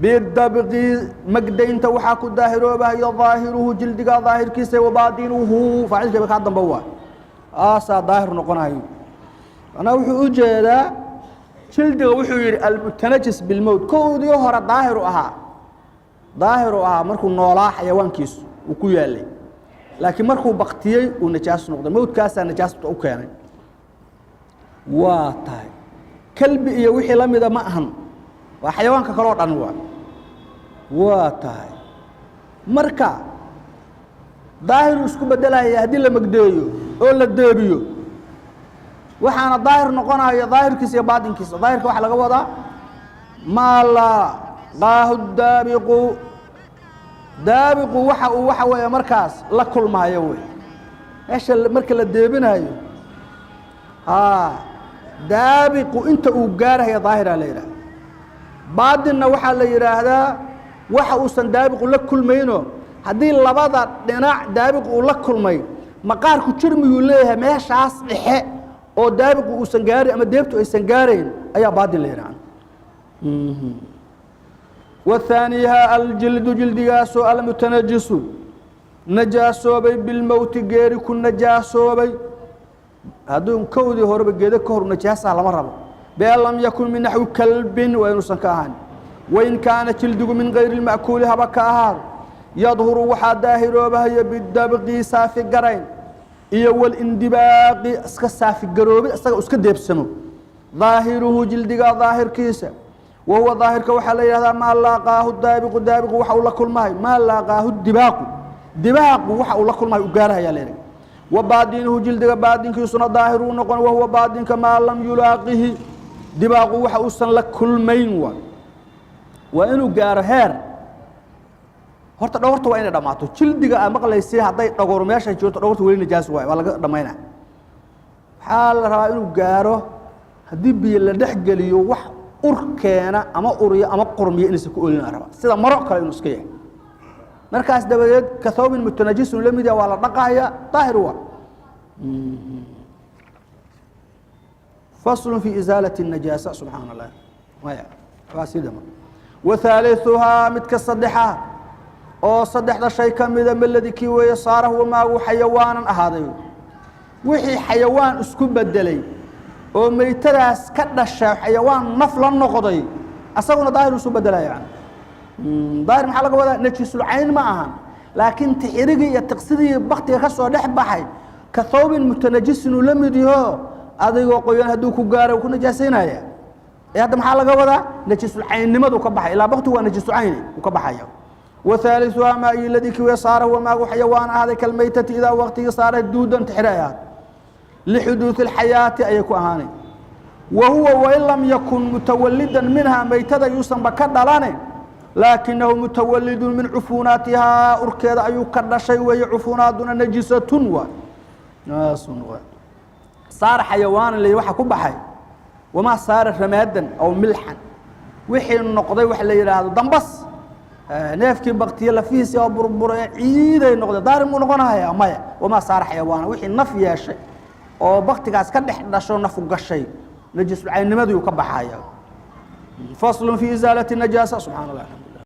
bidabqi, magdaynta waxaa ku daahiroobahaya, daahiruhu, jildigaa daahirkiisa, wabaadinuhu, faacilkiiba kaa damba waa aasaa daahir noqonayo. Macnaha wuxuu u jeedaa jildiga, wuxuu yidhi almutanajis bilmowt, kowdii hore daahiru ahaa, daahiru ahaa markuu noolaa xayawaankiisu uu ku yaalay, laakiin markuu baktiyey uu najaas noqday, mowdkaasaa najaasta u keenay. Waa tahay kalbi iyo wixii la mida ma ahan, waa xayawaanka kaloo dhan. Waa tahay marka daahiru isku bedelaya haddii la magdeeyo oo la deebiyo. Waxaana daahir noqonaya daahirkiisa iyo baatinkiisa. Daahirka waxaa laga wadaa maa laaqaahu daabiqu, daabiqu waxa uu waxa weeye markaas la kulmaayo wey. Meesha marka la deebinayo, daabiqu inta uu gaarahaya daahiraa la yidhahda. Baatinna waxaa la yidhaahdaa waxa uusan daabiqu la kulmayno. Haddii labada dhinac daabiqu uu la kulmay, maqaarku jirmiguu leeyahay, meeshaas dhexe oo daabiqu uusan gaarin ama deebtu aysan gaarayn ayaa baatin la yidhahda. Wathaaniha aljildu, jildigaasoo almutanajisu, najaasoobay, bilmowti, geeri ku najaasoobay. Hadduu kowdii horeba geedo ka hor najaasaa lama rabo. Been lam yakun min naxwi kalbin, waa inuusan ka ahaan. Wain kaana jildigu min gayri اlma'kuuli haba ka ahaado, yadhuru, waxaa daahiroobahaya, bidabqi, saafi garayn, iyo walindibaaqi, iska saafigaroobid, isaga iska deebsamo, daahiruhu, jildiga daahirkiisa. Wa huwa daahirka waxaa la yihahdaa maa laaqaahu daabiqu, daabiqu waxa uu la kulmahay, maa laaqaahu dibaaqu, dibaaqu waxa uu la kulmahay u gaarahaya la yidhaha. Wa baadinuhu, jildiga baadinkiisuna daahiruu noqon. Wahuwa baadinka maa lam yulaaqihi dibaaqu, waxa uusan la kulmayn. Waa inuu gaaro heer horta dhogorta waa inay dhammaato. Jildiga aad maqlaysay, hadday dhogor meesha jirto, dhogorta weli najaas waay, waa laga dhammaynaa. Waxaa la rabaa inuu gaaro haddii biyo la dhex geliyo, wax ur keena ama uriyo ama qurmiyo inaysan ku olin la rabaa, sida maro kale inuu iska yahay. Markaas dabadeed ka thawbin mutanajisun la mid yaha, waa la dhaqaya, daahir waa. Faslu fi isaalati الnajaasa. Subxaana allah, maya, waa sii dhama. Wahaaliثuhaa, midka saddexaad oo saddexda shay ka mida, meladi, kii weeye, saara huwa maagu xayawaanan ahaaday, wixii xayawaan isku bedelay oo meytadaas ka dhasha, xayawaan naf la noqday, asaguna daahir isu bedelaya. Yani daahir maxaa laga wadaa? Najisul cayn ma ahan, laakiin tixirigii iyo tiqsidii baktiga ka soo dhex baxay ka thawbin mutanajisin uu la mid yaho, adigoo qoyan hadduu ku gaaro, ku najaasaynaya. Ee hadda maxaa laga wadaa? Najisul caynnimadu ka baxay, ilaa baktigu waa najisul cayni, uu ka baxaya. وثالثها ما الذي كوي صار هو ما حيوان هذا كالميتة إذا وقت صار دودا تحريات لحدوث الحياة أي كهاني. وهو وإن لم يكن متولدا منها، ميتة يوسن بكدلانه، لكنه متولد من عفوناتها، أركيد أيو كدشي، وهي عفوناتنا نجسة. و صار حيوان اللي waxa ku baxay وما صار رمادا أو ملحا، wixii noqday wax la yiraahdo dambas, neefkii baktiye lafihiisi oo burburay, ciiday noqday, daarin muu noqonaya? Maya. Wamaa saara xayawaana, wixii naf yeeshay. Oo baktigaas ka dhex dhasho nafu gashay, najisulcaynnimadii uu ka baxaya. Faslu fi isaalati najaasa. Subxana allah, alxamdulillah.